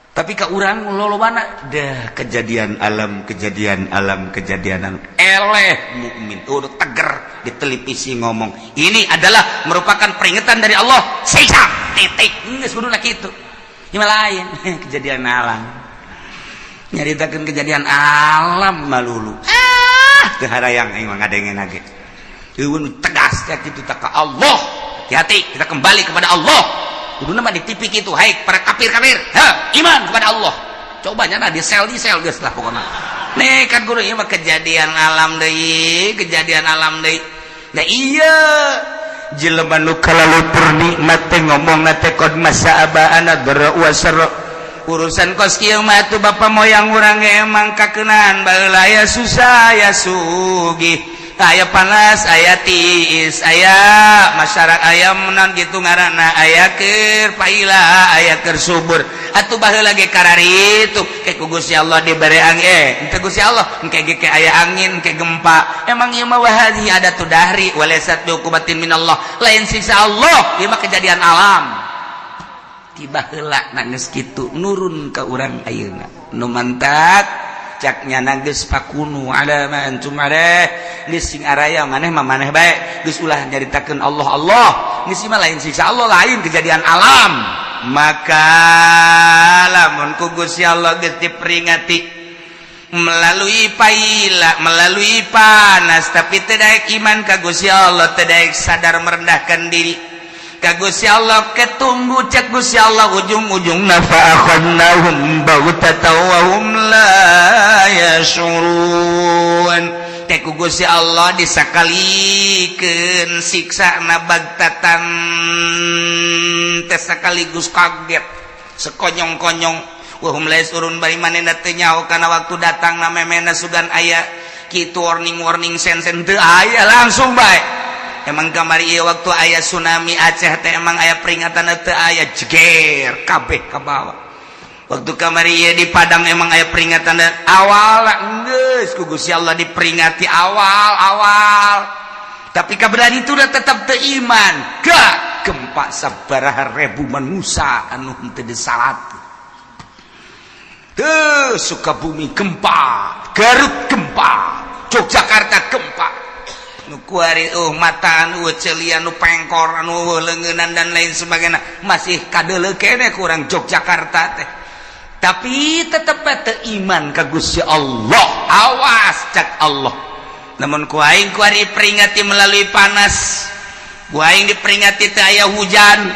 C: Tapi ka urang lolobana dah kejadian alam, kejadian alam, kejadian alam. Eleh mukmin udah teger di televisi ngomong ini adalah merupakan peringatan dari Allah, siksa, titik. Geus kuduna kitu. Ini lain kejadian alam, nyaritakeun kejadian alam malulu. Ah, teu harayang aing mah ngadengen ge. Eueun tegas kayak kitu tak ka Allah. Hati-hati, kita kembali kepada Allah. Kuduna mah di TV kitu, hai para kafir-kafir, ha, iman kepada Allah. Coba nya di sel, di sel geus lah pokokna. Nih kan guru, ieu mah kejadian alam deui, kejadian alam deui. Nah, iya, jelema nu kalalupur nikmat teh ngomong teh qad massa abaana dharra wa sarra. Urusan kos kieu mah tuh bapak moyang urang ge emang kakeunaan baheula, aya susah, aya sugih, aya panas, aya tiis, aya masyarakat, aya menan gitu ngaranna, aya keur paila, aya keur subur. Atuh baheula ge kararitu ke ku Gusti Allah dibere angin, henteu Gusti Allah engke ge ke aya angin, ke gempa. Emang ieu mah wahadhi ada tu dahri walaysat bi uqubatin minallah, lain siksa Allah, ieu mah kejadian alam. Tiba heula na geus kitu nurun ka urang ayeuna nu mantak caknya geus fakunu ala ma antum alaih, geus sing araya maneh mah maneh bae, geus ulah nyaritakeun Allah Allah, geus mah lain siksa Allah, lain kejadian alam. Maka lamun ku Gusti Allah geus diperingati melalui paila, melalui panas, tapi teu daek iman ka Gusti Allah, teu daek sadar merendahkan diri ka Gusti Allah, ketunggu cek Gusti Allah ujung-ujungna fa akhadnahum baghtatan wa hum la yash'urun. Teh ku Gusti Allah disakalikeun siksa na bagtatan teh sekaligus kaget sekonyong-konyong, wa hum la yash'urun, bari manehna teu nyaho kana waktu datang na memena sugan aya kitu warning-warning sen-sen teu aya, langsung bae. Emang kamari ieu waktu aya tsunami Aceh teh emang aya peringatan? Teu aya, jeger kabeh ka bawah. Waktu kamari ieu di Padang emang aya peringatan awal? Geus ku Gusti Allah diperingati awal-awal, tapi kaberan itu udah tetap teu iman, gak gempa sabaraha ribu manusia anu henteu disalat. Tuh, Sukabumi gempa, Garut gempa, Yogyakarta gempa. Nu kuari mataan, celian, nu pengkor, anu leungeunnan dan lain sebagainya masih kadeuleu keneh kurang Yogyakarta teh, tapi tetep teu iman ka Gusti Allah. Awas cak Allah, namun ku aing kuari peringati melalui panas, ku aing diperingati teu aya hujan,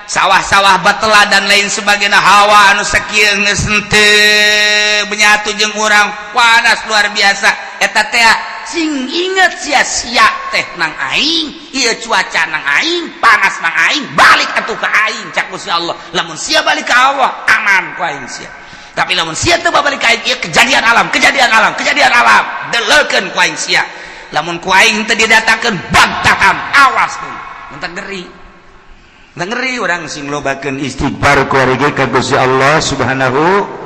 C: sawah-sawah batela dan lain sebagainya, hawa anu sakieu geus henteu menyatu jeung urang, panas luar biasa. Eta teh sing inget sia-sia teh nang aing, ieu cuaca nang aing, panas nang aing, balik atuh ka aing cak Gusti Allah. Lamun sia balik ka Allah, aman ku aing sia, tapi lamun sia teu balik ka aing, ieu kejadian alam, kejadian alam, kejadian alam, deleukeun ku aing sia. Lamun ku aing teu didatangkeun bagtatan, awas tuh entah ngeri. Ngeri orang sing lobakeun istighfar ku ka Gusti Allah Subhanahu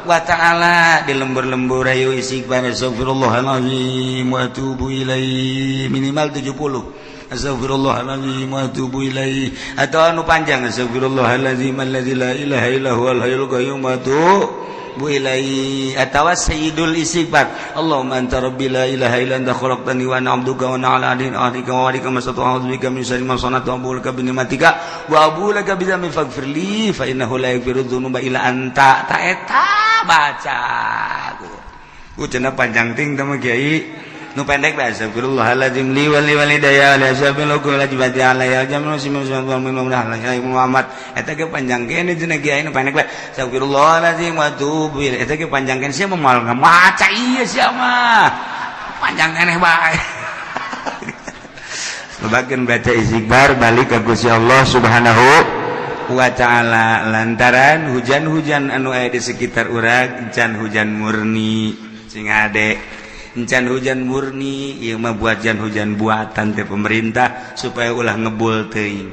C: wa ta'ala. Di lembur-lembur ayo istighfar, astagfirullahalazim wa atubu ilaih, minimal 70, astagfirullahalazim wa atubu ilaih, atau anu panjang, astagfirullahalazim allazi la ilaha illa huwal hayyul qayyum wa atubu ilaih, atawa sayyidul istighfar, Allahumma anta rabbi la ilaha illa anta khalaqtani wa ana 'abduka wa ana 'ala ahdika wa wa'dika mastata'tu, a'udzu bika min syarri ma sana'tu, abu'u laka bi ni'matika wa abu'u laka bi dzambi, faghfir li fa innahu la yaghfiru dzunuba illa anta. Ta eta baca ku cenah panjang ting teh mah kiai, nu pendek bae, astagfirullahaladzim li wa li walidayya wa li ashabil hukum wajibati alayya jamu muslimin Muhammad. Eta ge panjang kene cenah kiai, nu pendek bae, astagfirullahaladzim wa atubu ilaih. Eta ge panjang kene, sia moal maca ieu, sia mah panjang keneh bae. Lobakeun baca istighfar, balik ka Gusti Allah Subhanahu wa ta'ala, lantaran hujan-hujan anu aya di sekitar urang encan hujan murni. Sing ade encan hujan murni, ieu mah buat hujan buatan teh pemerintah supaya ulah ngebul teuing.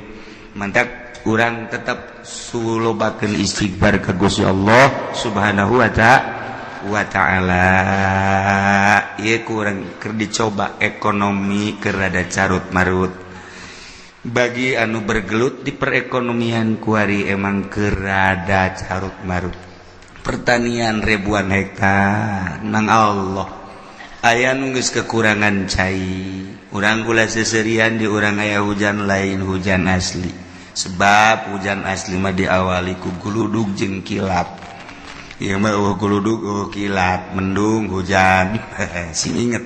C: Mantak urang tetap sulobakeun istighfar ka Gusti Allah Subhanahu wa ta'ala. Ieu kurang keur dicoba ekonomi keur rada carut marut. Bagi anu bergelut di perekonomian kuari emang keur rada carut marut. Pertanian ribuan hektar nang Allah aya nu geus kekurangan cai. Urang kula seserian di urang aya hujan, lain hujan asli, sebab hujan asli mah diawali ku guludug jeung kilat. Ieu mah eueuh guludug, eueuh kilat, mendung hujan. Sing inget,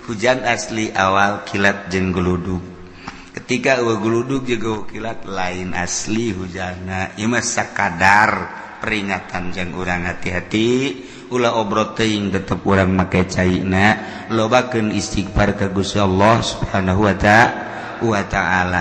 C: hujan asli awal kilat jeung guludug. Ketika eueuh guludug jeung eueuh kilat, lain asli hujanna, ieu mah sakadar peringatan jang urang hati-hati, ulah obrot teuing, tetep urang make caina, lobakeun istighfar ka Gusti Allah Subhanahu wa ta'ala.